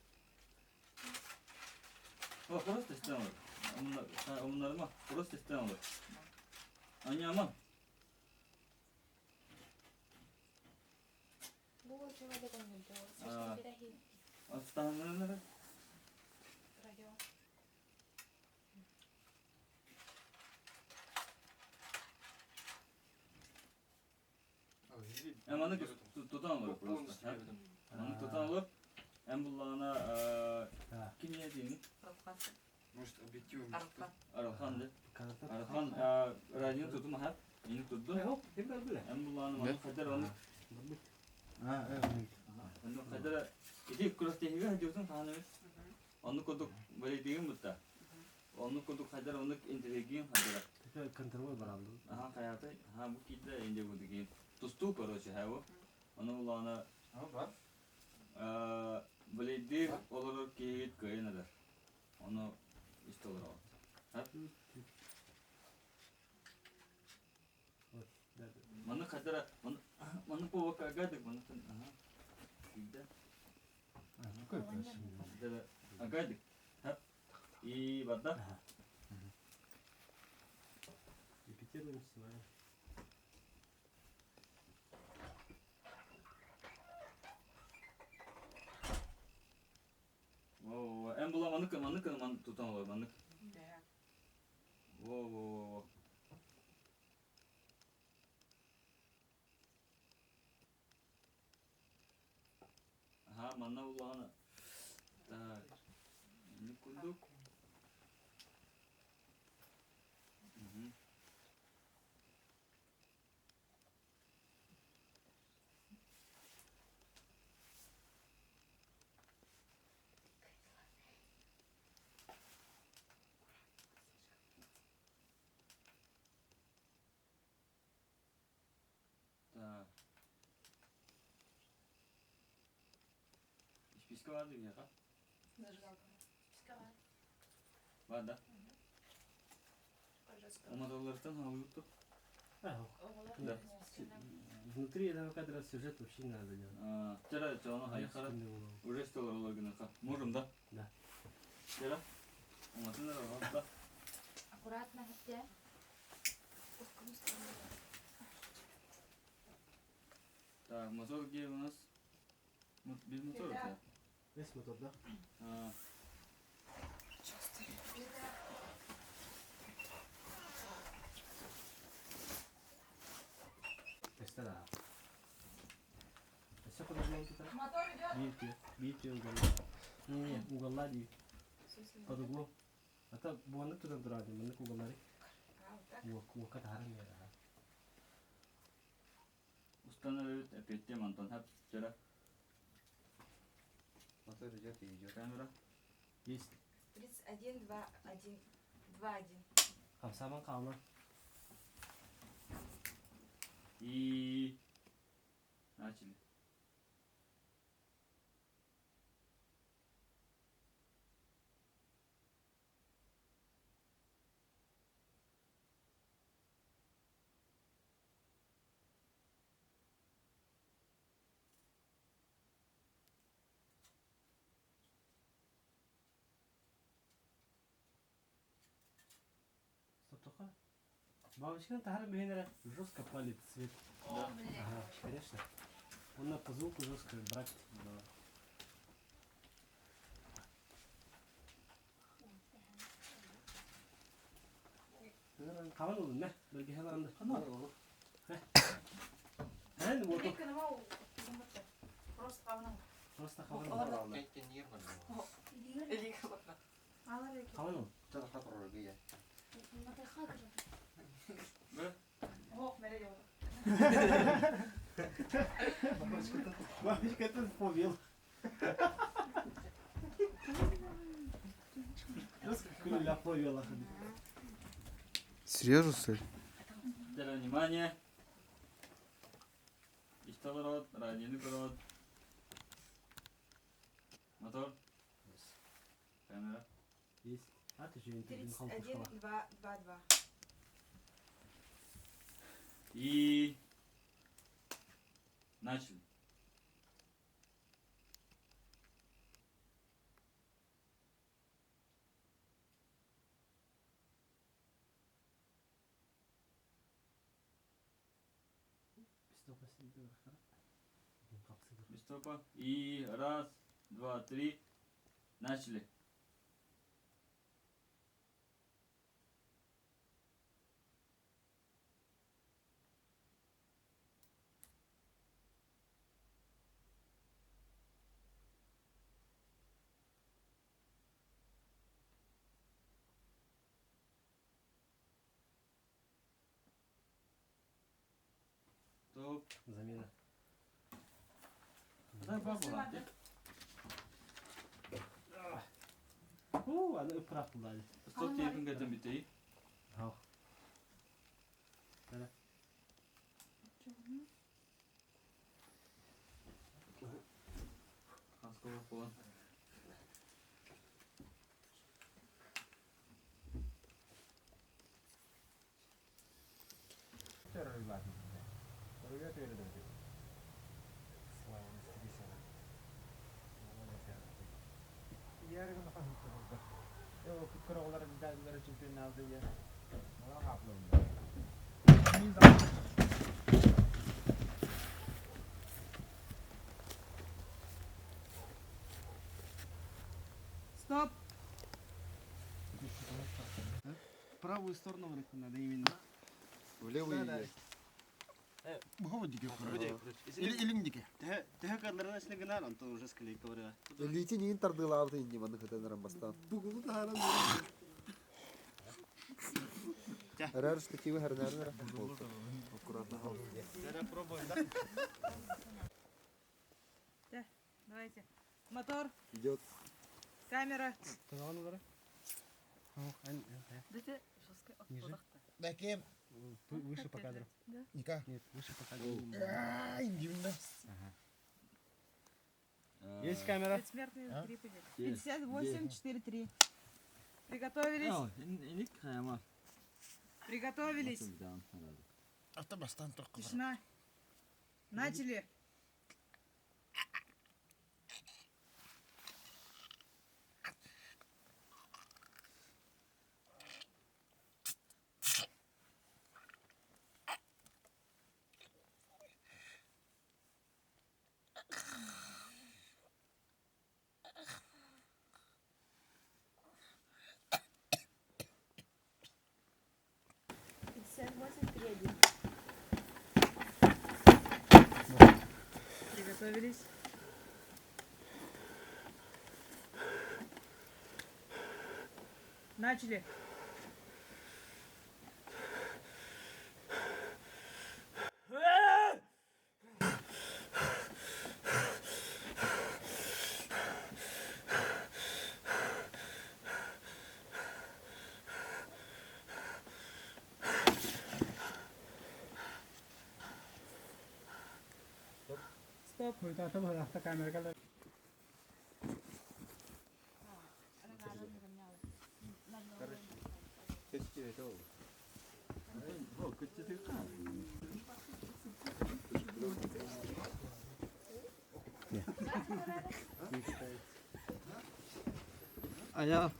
B: О, просто истэн олор. Умнарыма, просто истэн олор. Аньаман. Астаһыннарыннары. Эм аны тутан олор просто. Аны тутан олор. Эм буллаҕына ким диэни?
I: Может, объективом.
B: Аралхан да. Аралхан радио тутум аха. Мин тутдум. Эм буллаҕына маны хаддар оны. Онно хаддар ити күрэхтэһиигэ сылдьыбытын хаһан эмит. Оннук курдук бэлиэтиигин бутта. Оннук курдук хайдар оннук интеллигиин хайдара.
C: Контроль бараллы.
B: Аха хайатай. Аха бу киирдэ инде бу деген. Тустуу короче хайво. Ону улаана Блейдир олорор киһигит кыайан ылар. Ону истэ олороҕут. Маннык хайдара маннык буолбакка агайдык маннык аха киирдэ. Агайдык. И барда.
C: Репетируем с вами.
B: Во, эн була маннык маннык ман тутан олор маннык. Во, во, во, во. Аха, манна буллаҕына так, инник курдук. Мгм. Так. Исписка бар диэхэ?
F: Зажигалка.
B: Бар да? Уматалларыттан хаалбыттык.
C: Да. Внутри этого кадра сюжет вообще не надо делать.
B: Вчера чоно хайхара уже стол гынаха. Можем, да?
C: Да.
B: Вчера? Уматынар да.
D: Аккуратно, где?
B: Так, мотор где у нас? Без мотора, да?
C: Весь мотор, да?
B: А.
C: Тестера. Все под углом тут.
J: Мотор идет.
C: Видите, видите уголок. Не, не, угола не. Под углом. А то буаны туда дурады, мы на уголари. Уока таран я.
B: Установить опять Антон Хап вчера.
E: Мотор идет и идет.
B: Камера.
C: Есть.
H: 31, 2, 1, 2, 1.
C: Хамсаман қалма.
B: И начали.
C: Стоп, только. Бабочка тахар бейнere жестко палит цвет.
B: Да.
C: Ага, конечно. Он на по звуку жестко брать. Да. Kavan oldu ne? Belki hemen anda.
E: Kavan oldu.
C: Хэн вот
J: Просто хавнан.
C: Просто хаван. Хаван oldu.
B: Б.
J: Ох, мере.
C: Бабочкатын побил.
I: Серьезно, что ли?
B: Теперь внимание. Истолорот, радионы көрөт. Мотор. Камера.
C: Есть. А ты что,
H: 31, 2, 2, 2.
B: И начали. Без стопа. И раз, два, три. Начали. Стоп.
C: Замена.
B: Дай бабу, ладно.
C: Уу, аны ыпыраах буллаады.
B: Стоп тейпин кэтэн бүтей.
C: Хау. Тара.
B: Хаскова болан.
J: Стоп.
C: Правую сторону вроде надо именно.
E: Влево
C: Да,
E: и...
C: Или дике. Төһө кадрына эсне гына, онтон уже склейка барыга.
E: Лити нин тардылаабыт инни манны хытан рамбастан. Бугулу тахаран. Рар штативы харнарнара. Аккуратно.
C: Зараз пробуем, да?
J: Да, давайте. Мотор,
E: Идет.
J: камера.
C: Ниже.
A: Бәкем.
C: Выше по кадру.
A: Ника.
C: Нет, выше по кадру.
A: Ай, дивно.
C: Есть камера?
J: Предсмертные
A: А?
J: хрипы. 58, 4, 3. Приготовились.
B: Иник хайама.
J: Приготовились. Тишина. Начали. Приготовились. Начали. Стоп.
C: А я...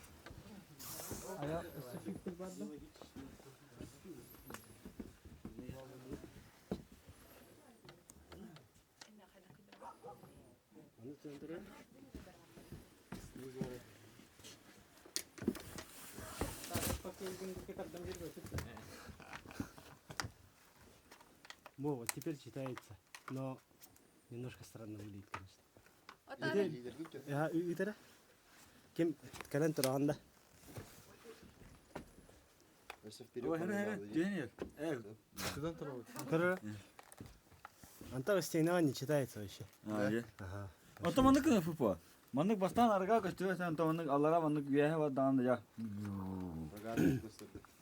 C: Во, вот теперь читается, но немножко странно выглядит, конечно. Итера? Ким кэлэн тураганда.
E: Вперед.
B: Тренер.
C: Көрөр. Антон стена не читается вообще.
B: Ага. Ото маннык ФП. Маннык бастаан арга көстүбэт, онтон маннык аллара маннык үөһэ бардаҕын да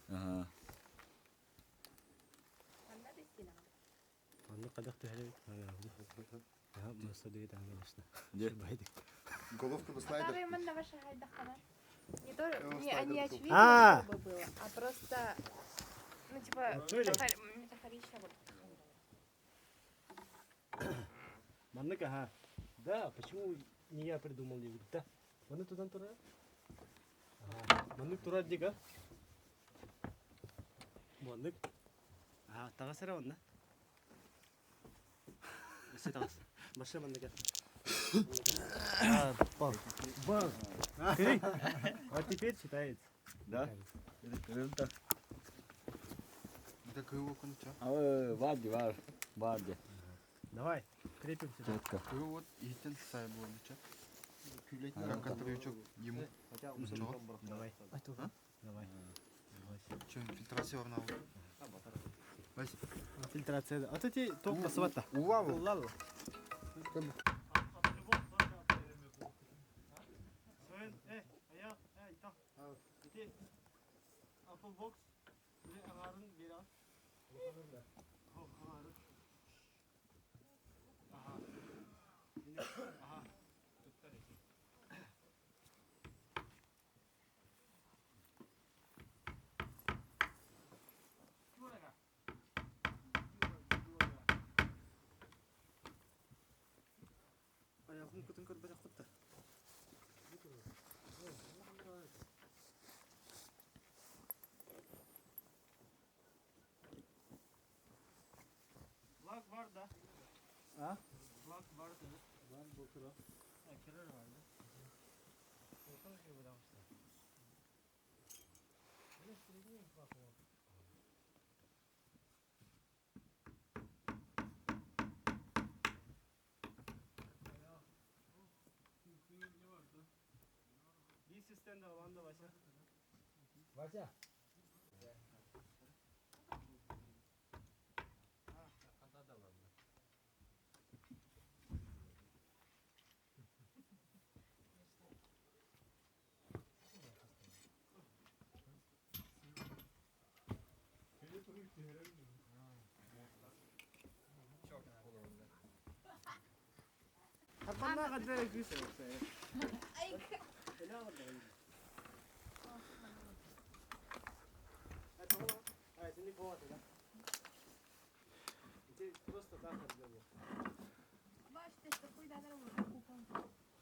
B: Ага.
C: Маннык хайдах түһэрбит? Конечно.
E: Головка бы слайдер.
F: Не то, не, не очевидно, чтобы было, а просто, ну, типа, метафорично вот.
C: Маннык, ага. Да, почему не я придумал, не да? Маннык тутан тура. Маннык тура дига. Маннык. А, таҕас эрэ онно. Өссө таҕас. Баша маннык. Бал. Бал. Вот теперь читается.
B: Да? Это
E: Это кого конча?
B: А, Варди, бар. Варди.
C: Давай, крепим сюда.
E: Кого вот иһиттэн сай буолбуча. Как контролючок ему.
C: Давай. Давай.
E: Че, фильтрация варнау.
C: Фильтрация. А то ти топ пасывата.
A: Улаву.
C: Улаву. Apple Box bir ağarın bir al. Aha. Aha. Ayağım kutun kırba kutta. Lak var da.
B: Ha?
C: Lak var da. Var bu kıra. Ha, kerar var da. Bir sistem de alanda başa.
A: Вася.
C: Хаппанна гадар күс. А, это не повод, да? Это просто так разговор.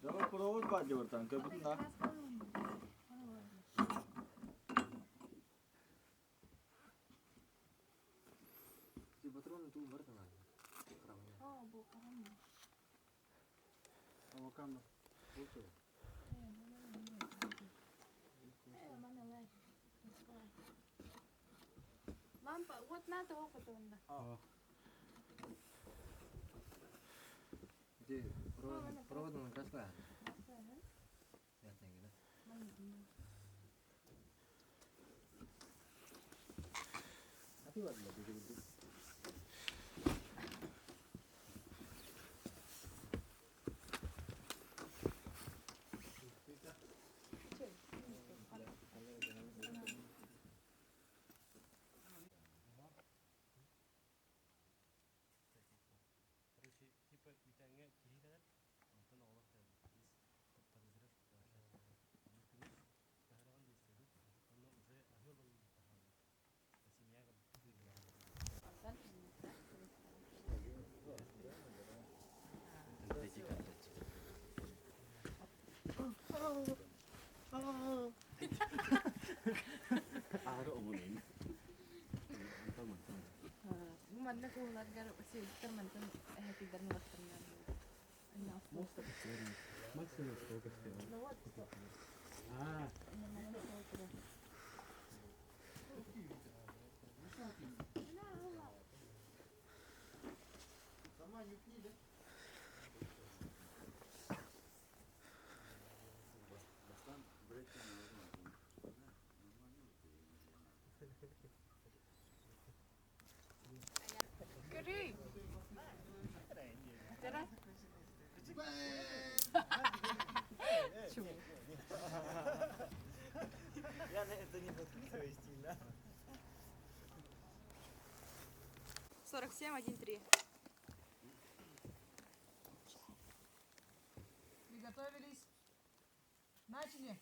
B: Давай провод бар деп ортан, көбүтүн да.
E: Патроны тут бар там.
F: Лампа, вот надо опыта онда.
E: Где провод на красная?
C: Короче, типа бүтәңгә киһи кэлэр, онтон оҕолор кэлэллэр. Подозрев, Онно уже аһыы олорон семья
B: Ары обунин.
F: Бу манна кууларгар сиэттэр мантан эһэтигдэрин улахтарынан.
C: Максимум сколько стоит?
F: Ну вот,
C: А,
F: Көрүй.
H: Чего?
C: Я на это не подписываюсь, да?
J: 47, 1, 3. Приготовились. Начали.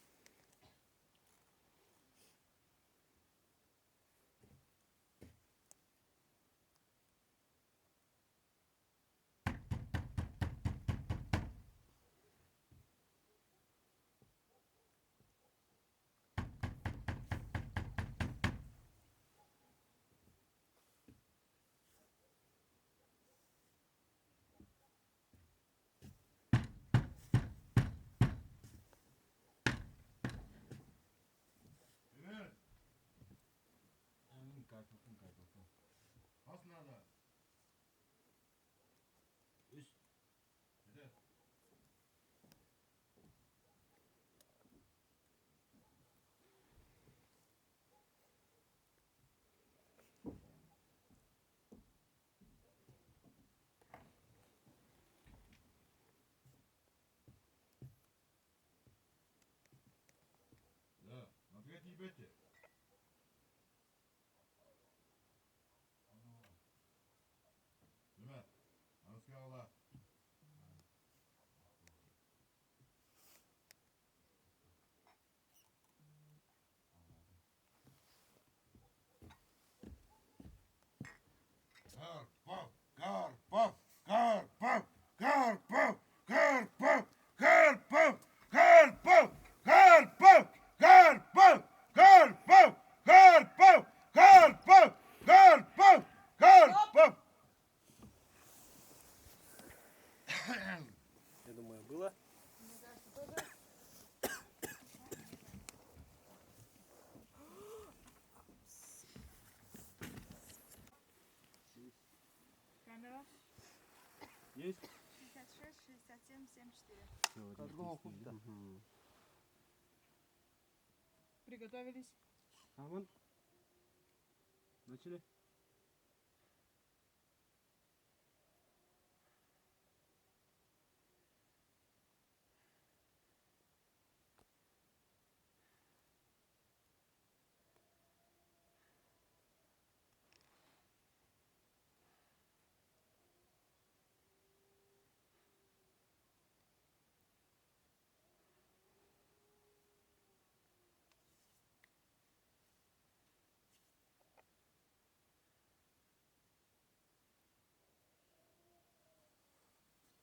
G: Карпов, Карпов, Карпов, Карпов, Карпов, Карпов, Карпов, Карпов, Карпов, Карпов, Карпов, Карпов, Карпов, Карпов.
C: Я думаю, было.
J: Камера.
C: Есть.
J: 66, 67, 74. Приготовились.
C: А вон. Начали.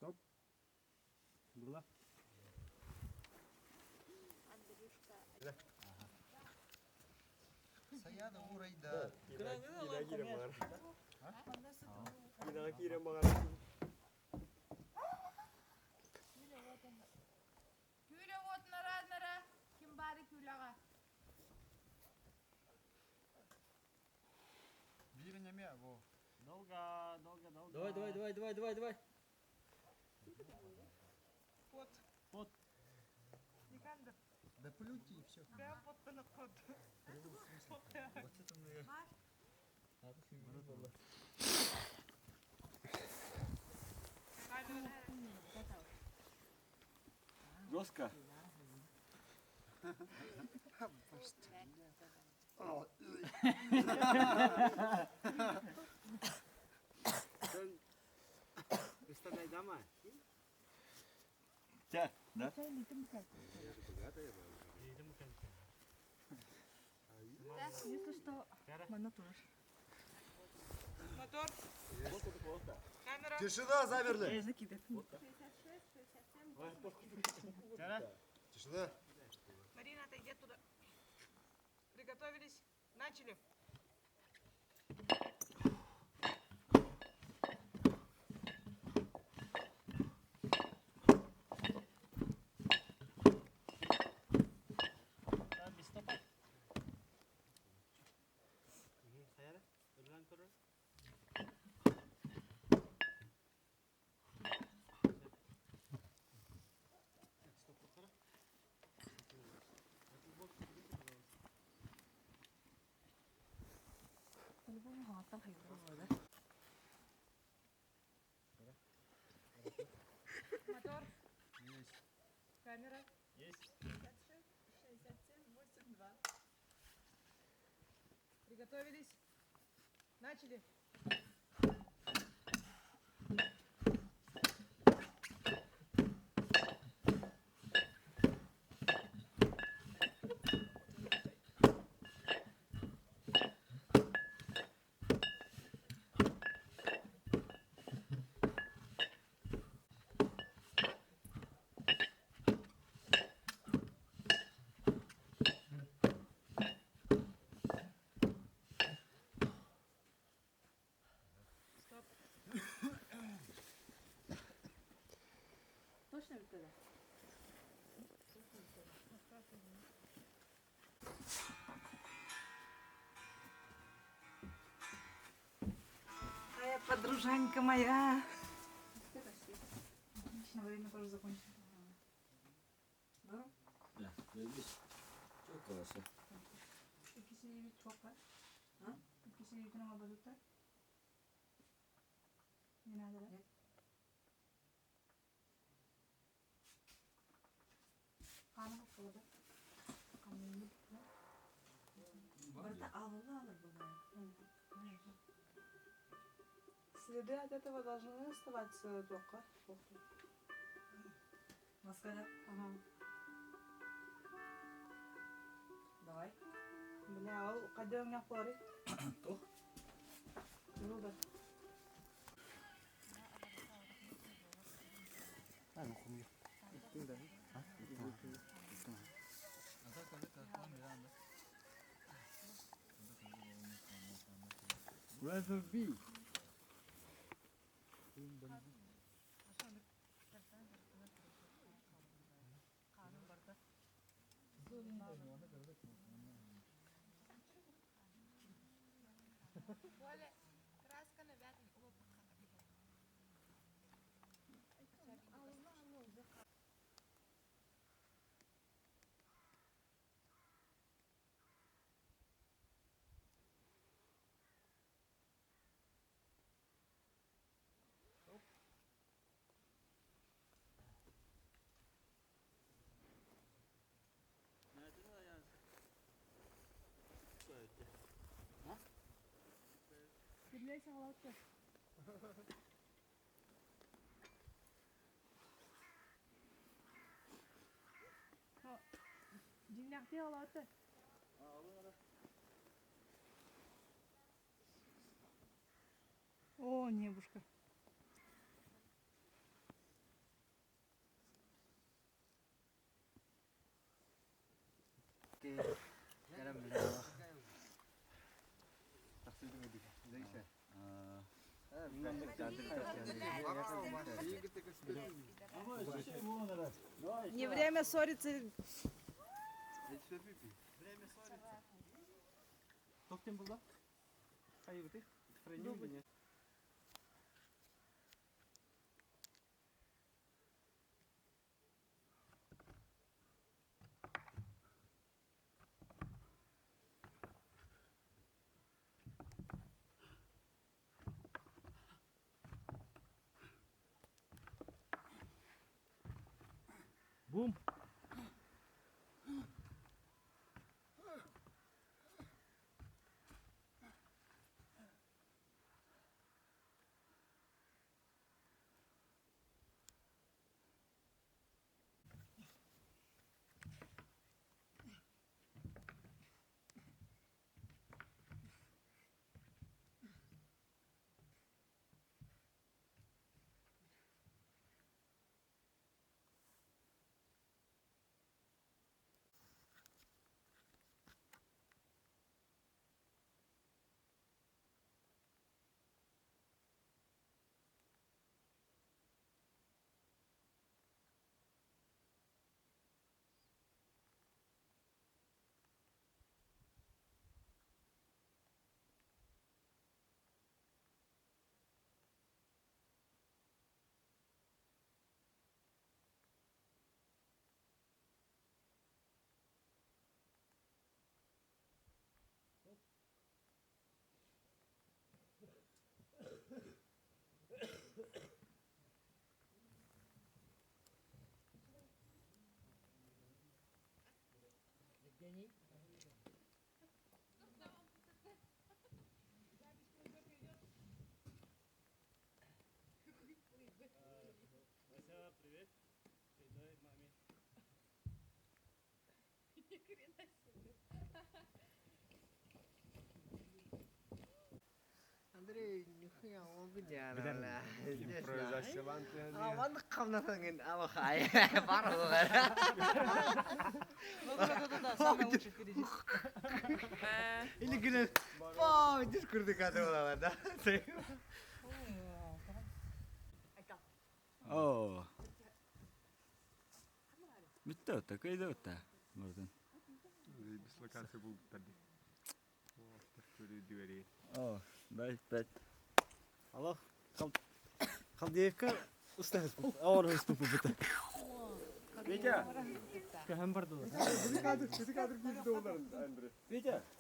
C: Стоп. Было.
E: Саяна урайда.
F: Күлэ вот нара нара. Ким бары күлэҕэ.
A: Биир неме, во.
C: Долго, долго, долго.
B: Давай, давай, давай, давай, давай, давай.
J: Под.
C: Под.
J: Никандр.
A: Да плюньте и все.
J: Прям под на под.
B: Жестко.
C: Выставляй дома.
B: Тя, да?
H: Если что, мана тоже.
J: Мотор. Камера.
E: Тишина, замерли.
H: Закидывай.
F: 66, 67,
E: Тишина.
J: Марина, отойди оттуда. Приготовились. Начали.
C: Без стопа. Хайара. Ырган көрөр.
H: По-любому аттан хайыр да.
J: Мотор.
B: Есть.
J: Камера.
B: Есть.
J: 56, 67, 8, 2. Приготовились. Начали. Стоп. Точно ведь тогда? Ай, подружанька моя. Отлично, время тоже закончено. Да?
B: Да, здесь. Çok kolası.
J: İkisi bir çok var. Ha? İkisi bir tane oldu. Не надо, да? Qani bo'ldi.
H: Барыта алыла алыр бывает.
J: Следы от этого должны оставаться только.
H: Маскара.
J: Ага.
H: Давай.
J: Бля, ол кайда өңнәп булар?
B: Тух.
J: Булды.
B: Rather be.
F: Краска навятын
J: Библейся алатты. Диннәхти алатты. О, небушка. Не время ссориться.
C: Время ссориться. Токтем была? Хай, вот их храню или нет? Бум! Вася, привет. Передай маме.
F: Ни хрена себе.
J: Андрей, нихуя Импровизациялаан Алахай бар
L: Ну да, да, да, да, самое лучшее впереди.
J: Или гүнэ паа дискурды кадр да.
B: Оо. Бүттэ отта, кыйда отта. Мурдун.
N: Дислокация булбуттар дии.
B: Оо, бай бэт.
C: Алло, Халдеевка устаһыс Ауыр бу
B: Витя!
C: Кәһәм барды.
N: Кадр, кадр килде олар, Андрей.
B: Витя!